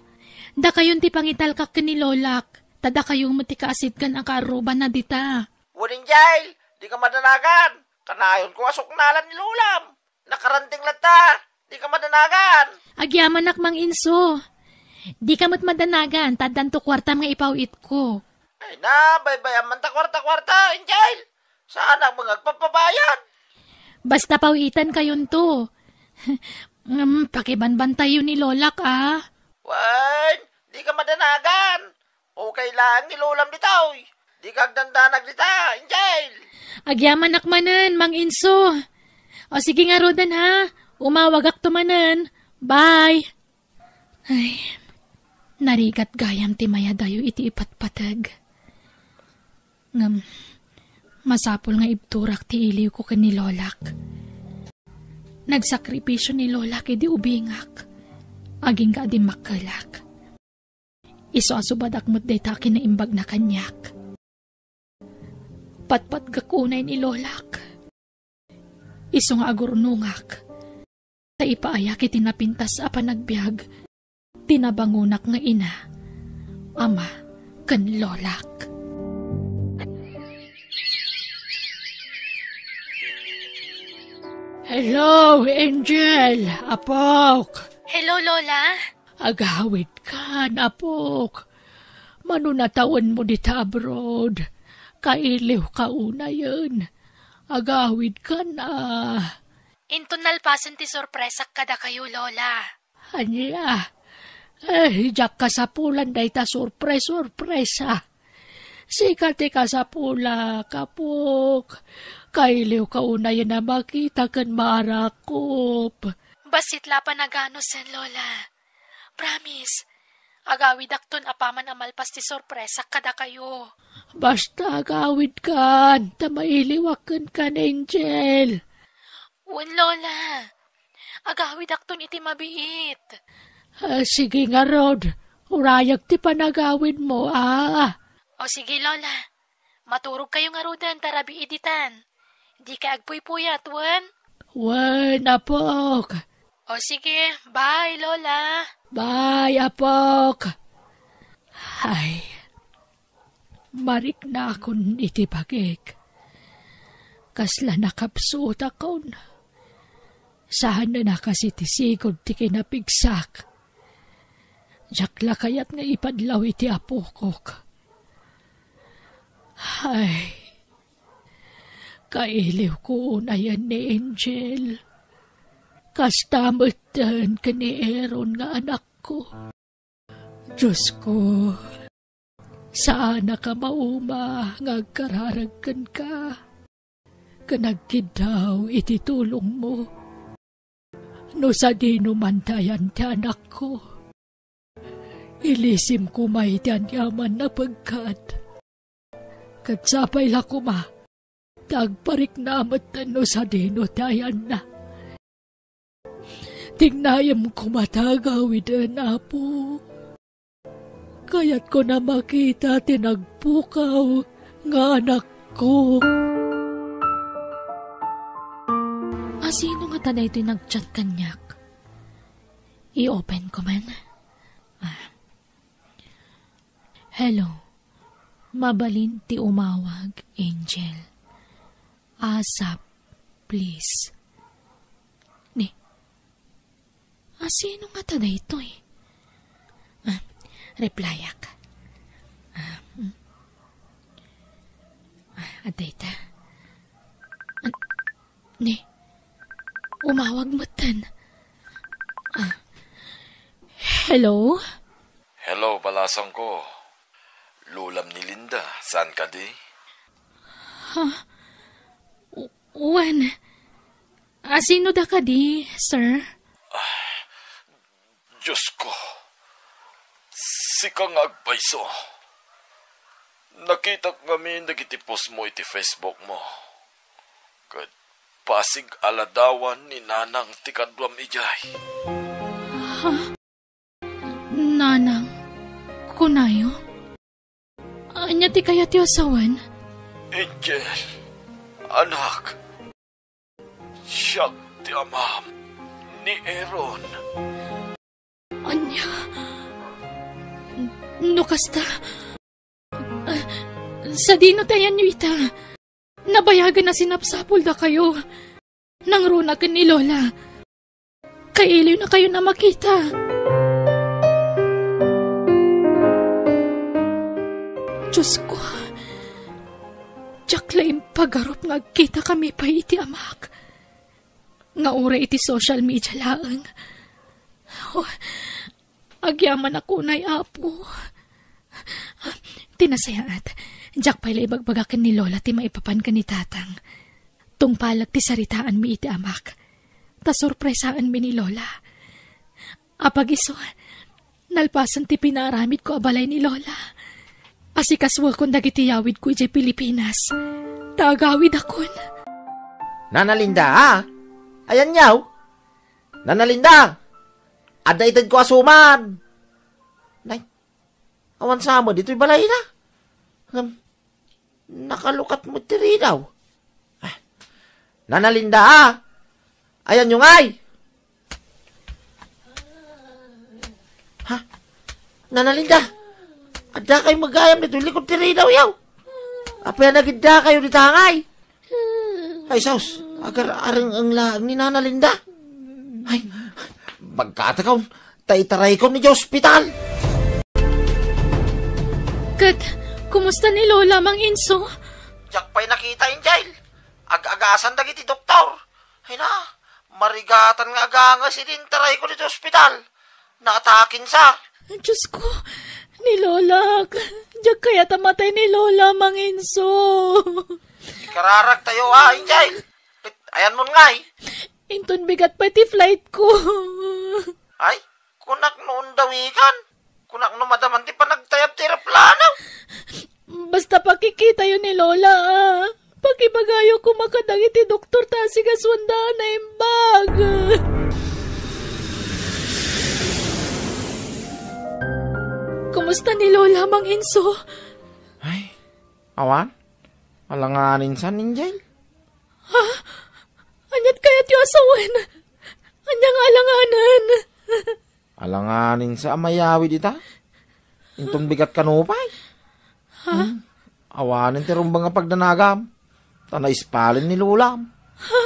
Dakayon ti pangitalkak ken ni Lolak, ta dakayo met ti kaasitgan a kaarrubanna dita. Wen, Angel, dika madanagan. Kanayonko a suknalan ni Lolam. Nakaranteng latta. Dika madanagan. Agyamanak, Mang Inso. Dika met madanagan, ta addanto kuartam nga ipaw-itko. Ay na, baybay-am man ta kuarta-kuarta, Angel. Saanak met nga agpapabayad. Basta paw-itankayonto. Ngem, pakibanbantayo ni Lolak, a. Wen, dika madanagan. Okay lang ni Lolam ditoy. Dika agdandanag dita, Angel. Agyamanak manen, Mang Inso. O sige ngaruden, ha. Umawagakto manen. Bye. Ay, narigat gayam ti mayadayo iti ipatpateg. Ngem, masapul nga ibturak ti iliwko ken ni Lolak. Nagsakripisio ni Lolak idi ubingak, agingga a dimmakkelak. Isu a subadak met dayta a kinaimbagna kaniak. Patpatgek unay ni Lolak. Isu nga agurnongak, ta ipaayak iti napintas a panagbiag ti nabangonak nga ina, ama, ken lolak. Hello, Angel, apok. Hello, Lola. Agawidkan, apok. Mano natawenmo dita abroad? Kailiwka unayen. Agawidkan, a. Inton nalpasen ti sorpresak kadakayo, Lola. Ania? Eh, diak kasapulan dayta surpres-surpresa. Sika ti kasapulak, apok. Kailiwka unayen a makita ken maarakop. Bassit la panaganusen, Lola. Promise, Agawidakton apaman a malpas ti sorpresak kadakayo. Basta agawidkan, ta mailiwak kenka, Angel. Wen, Lola. Agawidakton iti mabiit. Ah, sige ngarud, urayek ti panagawidmo, a. O sige, Lola. Maturogkayo ngaruden ta rabii ditan. Dikay agpuypuyat, wen? Wen, apok. O sige, bye, Lola. Bye, apok. Ay, mariknakon iti bagik. Kasla nakapsutakon. Saan a nakasi ti sigud ti kinapigsak. Diak la kayat nga ipadlaw iti apokok. Ay, kailiwko unayen ni Angel. Kasta metten ken ni Aaron nga anakko. Diosko, saanaka mauma nga agkararag kenka, ken agkiddaw iti tulongmo. No sadino man ti ayan ti anakko, ilisim koma iti aniaman a pegkat. Ket sapay la koma ta agparikna met no sadino ti ayanna. Tignayem koma ta agawiden, Apo. Kayatko a makita ti nagpukaw nga anakko. A, sino ngata daytoy nag-chat kaniak? I-open ko man. Ah. Hello. Mabalin ti umawag, Angel. ASAP, please. Ni, a, sino ngata daytoy? Ah, replyak. Ah, mm. Ah, adda ita. An-, ni, umawag metten. Ah, hello? Hello, balasangko. Lolam ni Linda, saan kadi? Ha? W-, wen. A, sino da kadi, sir? Ah, Diosko, sika nga agpayso. Nakitak ngamin dagiti post mo iti Facebook mo. Ket pasig a ladawan ni Nanang ti kaduam idiay. Ha? Nanang, kunayo? Ania ti kayatyo a sawen? Angel, anak, siak ti amam ni Aaron. Ania? No kasta, ah, sadino ti ayanyo ita? Nabayagen a sinapsapul dakayo. Nangruna ken ni Lola. Kailiwnakayon a makita. Diosko, diak la impagarup nga agkitakami pay iti amak. Nga uray iti social media laeng. Oh, agyamanak unay, Apo. Ti nasayaat, diak pay la ibagbaga ken ni Lola ti maipapan ken ni Tatang. Tungpalek ti saritaanmi iti amak. Ta sorpresaanmi ni Lola. Apag-isu, nalpasen ti pinaaramidko a balay ni Lola. Asikasuekon dagiti yawidko idiay Pilipinas. Ta agawidakon. Nana Linda, a? Ayanyo? Nana Linda! Adda itedko a suman! Nay, awan sa met ditoy balayna. Ngem, nakalukat met ti ridaw. Ah, Nana Linda, a? Ayanyo ngay? Ha? Nana Linda, adda kay magayam ditoy likod ti ridaw, yaw? Apay a nagidda kayo dita ngay? Ay, sus, agar-areng-eng laeng ni Nana Linda. Ay, magkatakon, ta itaraykon idiay ospital. Ket, kumusta ni Lola, Mang Inso? Diak pay nakita, Angel. Ag-agasan dagiti doktor. Ay na, marigatan nga aganges idi intaraykon iti ospital. Naatakinsa. Diosko, ni Lola, diak kayat a matay ni Lola, Mang Inso. Ikararagtayo, a, Angel. Ket ayanmon ngay? Inton bigat pay ti flightko. Ay, kunak no undawikan. Kunak no madaman ti panagtayab ti eroplano. Basta pakikitayo ni Lola, ah. Pakibagayo koma kadagiti doktor ta asikasuanda a naimbag. Kumusta ni Lola, Mang Enzo? Ay, awan. Alanganin sa, Injay. Ha? Aniat kayatyo a sawen? Ania nga alanganan? Alanganin sa a mayawid ita. Inton bigat kano pay. Ha? Hmm. Awanen ti rumbeng a pagdanagam. Ta naispalen ni Lolam. Ha?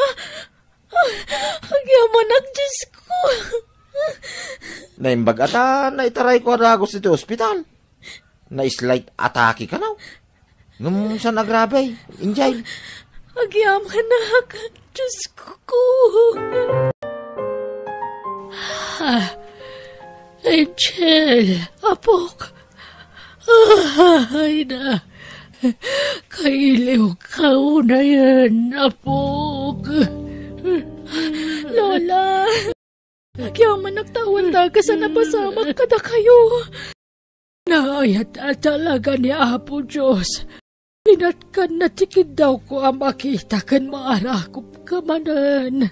Agyamanak, Diyos ko. Naimbag a ta naitarayko a dagus iti ospital. Na-slight atake kano. Ngem saan agrabe, Injay. Agyamanak, Diyos ko. Ah, Angel, apok. Ay na. Kailiw ka unayen, apok. Lola. Agyamanak ta awan dagus a napasamak kadakayo. Naayat a talaga ni Apo Dios. Pinatganna ti kiddawko a makita ken maarakop ka manen.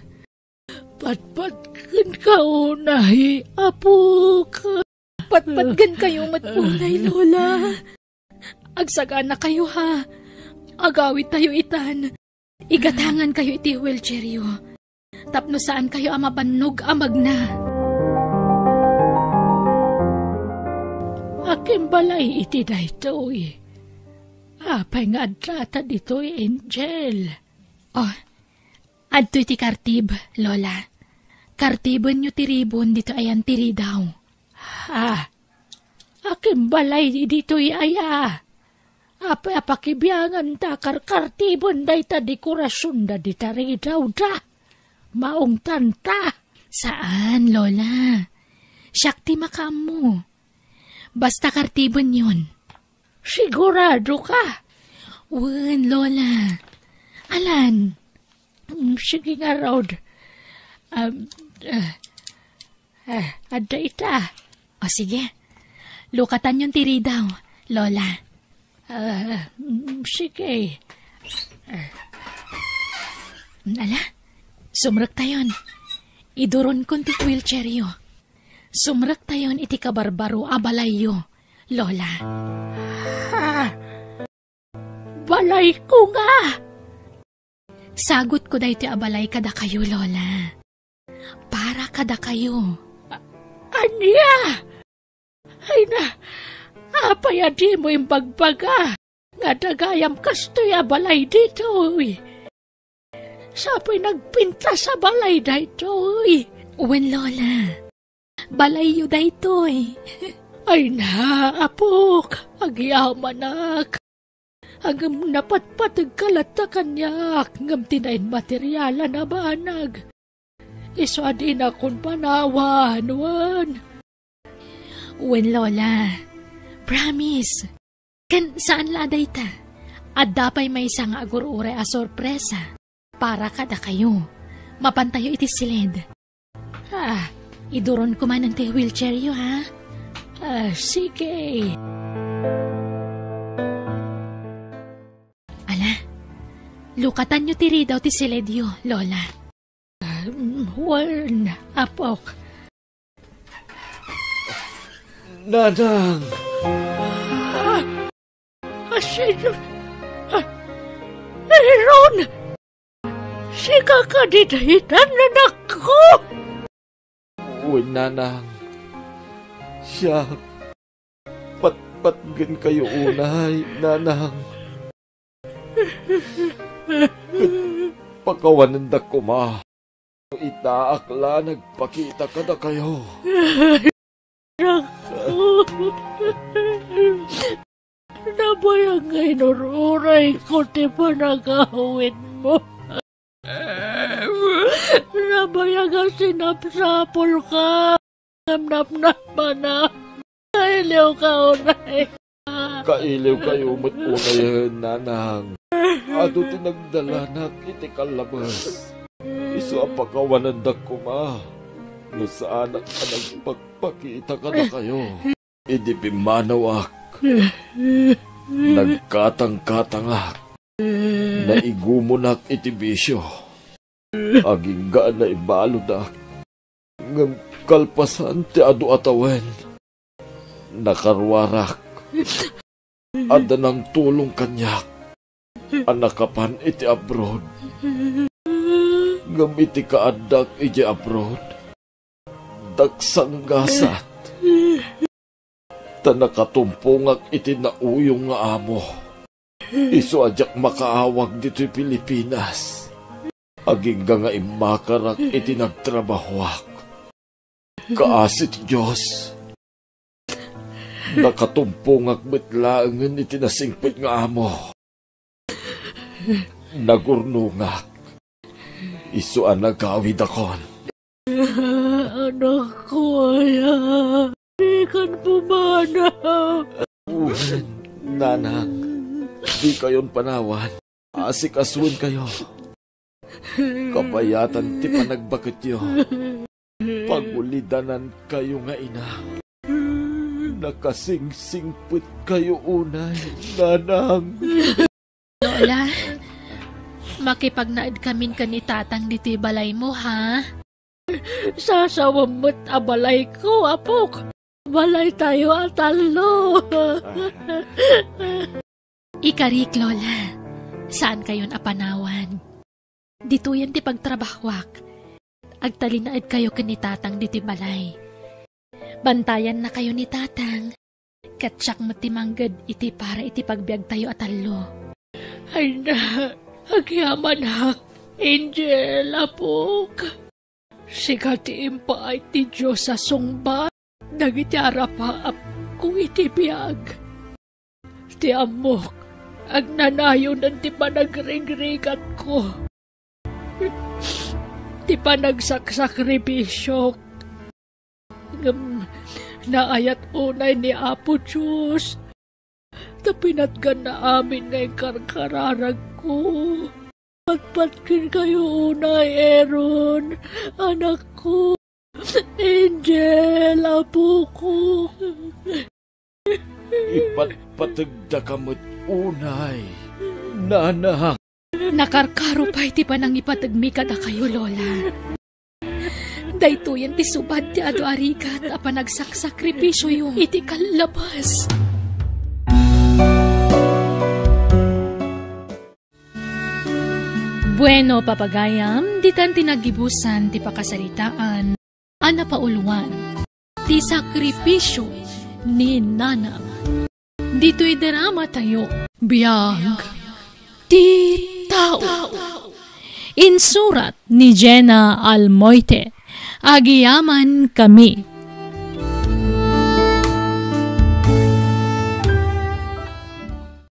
Patpatgenka unay, apok. Patpatgenkayo met unay, Lola. Agsaganakayo, ha. Agawidtayo itan. Igatangankayo iti wheelchairyo. Tapno saankayo a mabannog a magna. Akin balay iti daytoy. Apay nga addata ditoy, Angel? Oh, adtoy ti kartib, Lola. Kartibenyo ti ribon ditoy ayan ti ridaw. Ha? Akin balay ditoy aya? Apay a pakibiangan ta karkartiben dayta dekorasionda dita ridawda? Maungtan ta. Saan, Lola. Siak ti makaammo. Basta kartibenyon. Sigurado ka? Wen, Lola. Alan. Mm, sige ngarud. Um, eh, eh, adda ita. O sige. Lukatanyon ti ridaw, Lola. Ah, mm, sige. Ah. Ala, sumrektayon. Iduronkon ti wheelchairyo. Sumrektayon iti kabarbaro a balayyo, Lola. Ah, balayko nga! Sagutko daytoy a balay kadakayo, Lola. Para kadakayo. A-, ania? Ay na, apay a dimo imbagbaga nga adda gayam kastoy a balay ditoy? Sapay nagpintas a balay daytoy. Wen, Lola. Balayyo daytoy. Ay na, apok, agyamanak. Ngem napatpategka latta kaniak ngem ti nainmaterialan a banag. Isu a dinakon panawan, wen. Wen, Lola. Promise. Ken saan la a dayta. Adda pay maysa nga agur-uray a sorpresa para kadakayo. Mapantayo iti siled. Ah, iduronko manen ti wheelchairyo, ha? Ah, sige. Ala, lukatanyo ti ridaw ti siledyo, Lola. Ah, mm, wen, apok. Nanang! Ah! Ah, Señor! Ah, Aaron! Sika kadi daytan, anakko? Wen, Nanang. Siak. Patpatgenkayo unay, Nanang. Ket pakawanendak koma. Itaak la nagpakita kadakayo. Nabayag nga inur-urayko ti panagawidmo. Nabayag nga sinapsapulka. Namnamnamana. Kailiwka unay. Kailiwkayo met unayen, Nanang. Adu ti nagdalanak iti kallabes. Isu a pakawanendak koma no saanak a nagpakpakita kadakayo. Idi pimmanawak, nagkatangkatangak, naigumonak iti bisio. Agingga a naibaludak, ngem kalpasan ti adu a tawen, nakaruarak. Adda nangtulong kaniak a nakapan iti abroad. Ngem iti kaaddak idiay abroad, daksanggasat. Ta nakatumpongak iti nauyong nga amo. Isu a diak makaawag ditoy Pilipinas. Agingga nga immakarak iti nagtrabahoak. Kaasi ti Dios, nakatumpongak met laengen iti nasingpet nga amo. Nagurnongak. Isu a nagawidakon. Anakko, aya, dikan pumanaw. Wen, nanang, dikayon panawan. Asikasuenkayo. Kabayatan ti panagbaketyo. Pagulidanankayo nga ina. Nakasingsingpetkayo unay, nanang. Lola, makipagnaedkamin ken ni Tatang ditoy balaymo, ha? Sasawem met a balayko, apok. Balaytayo a tallo. Ikarik, Lola. Saankayon a panawan. Ditoyen ti pagtrabahoak. Agtalinaedkayo ken ni Tatang ditoy balay. Bantayannakayo ni Tatang. Ket siak met ti mangged iti para iti pagbiagtayo a tallo. Ay na, agyamanak, Angel, apok. Sika ti impaay ti Dios a sungbat dagiti arapaapko iti biag. Ti ammok, agnanayonen ti panagrigrikatko, ti panagsaksakripisio. Ngem naayat unay ni Apo Dios, ta pinatganna amin nga inkarkararagko. Patpatgenkayo unay, Aaron, anakko. Angel, apoko. Ipatpategdaka met unay, nana. Nakarkaro pay ti panangipategmi kadakayo, Lola. Daytoyen ti subad ti adu a rigat a panagsaksakripisioyo iti kallabas. Bueno, papagayam, ditan ti naggibusan ti pakasaritaan a napauluan, ti sakripisio ni Nana. Ditoy drama tayo, Biag ti Tao. Insurat ni Jenna Almoite. Agiyaman kami.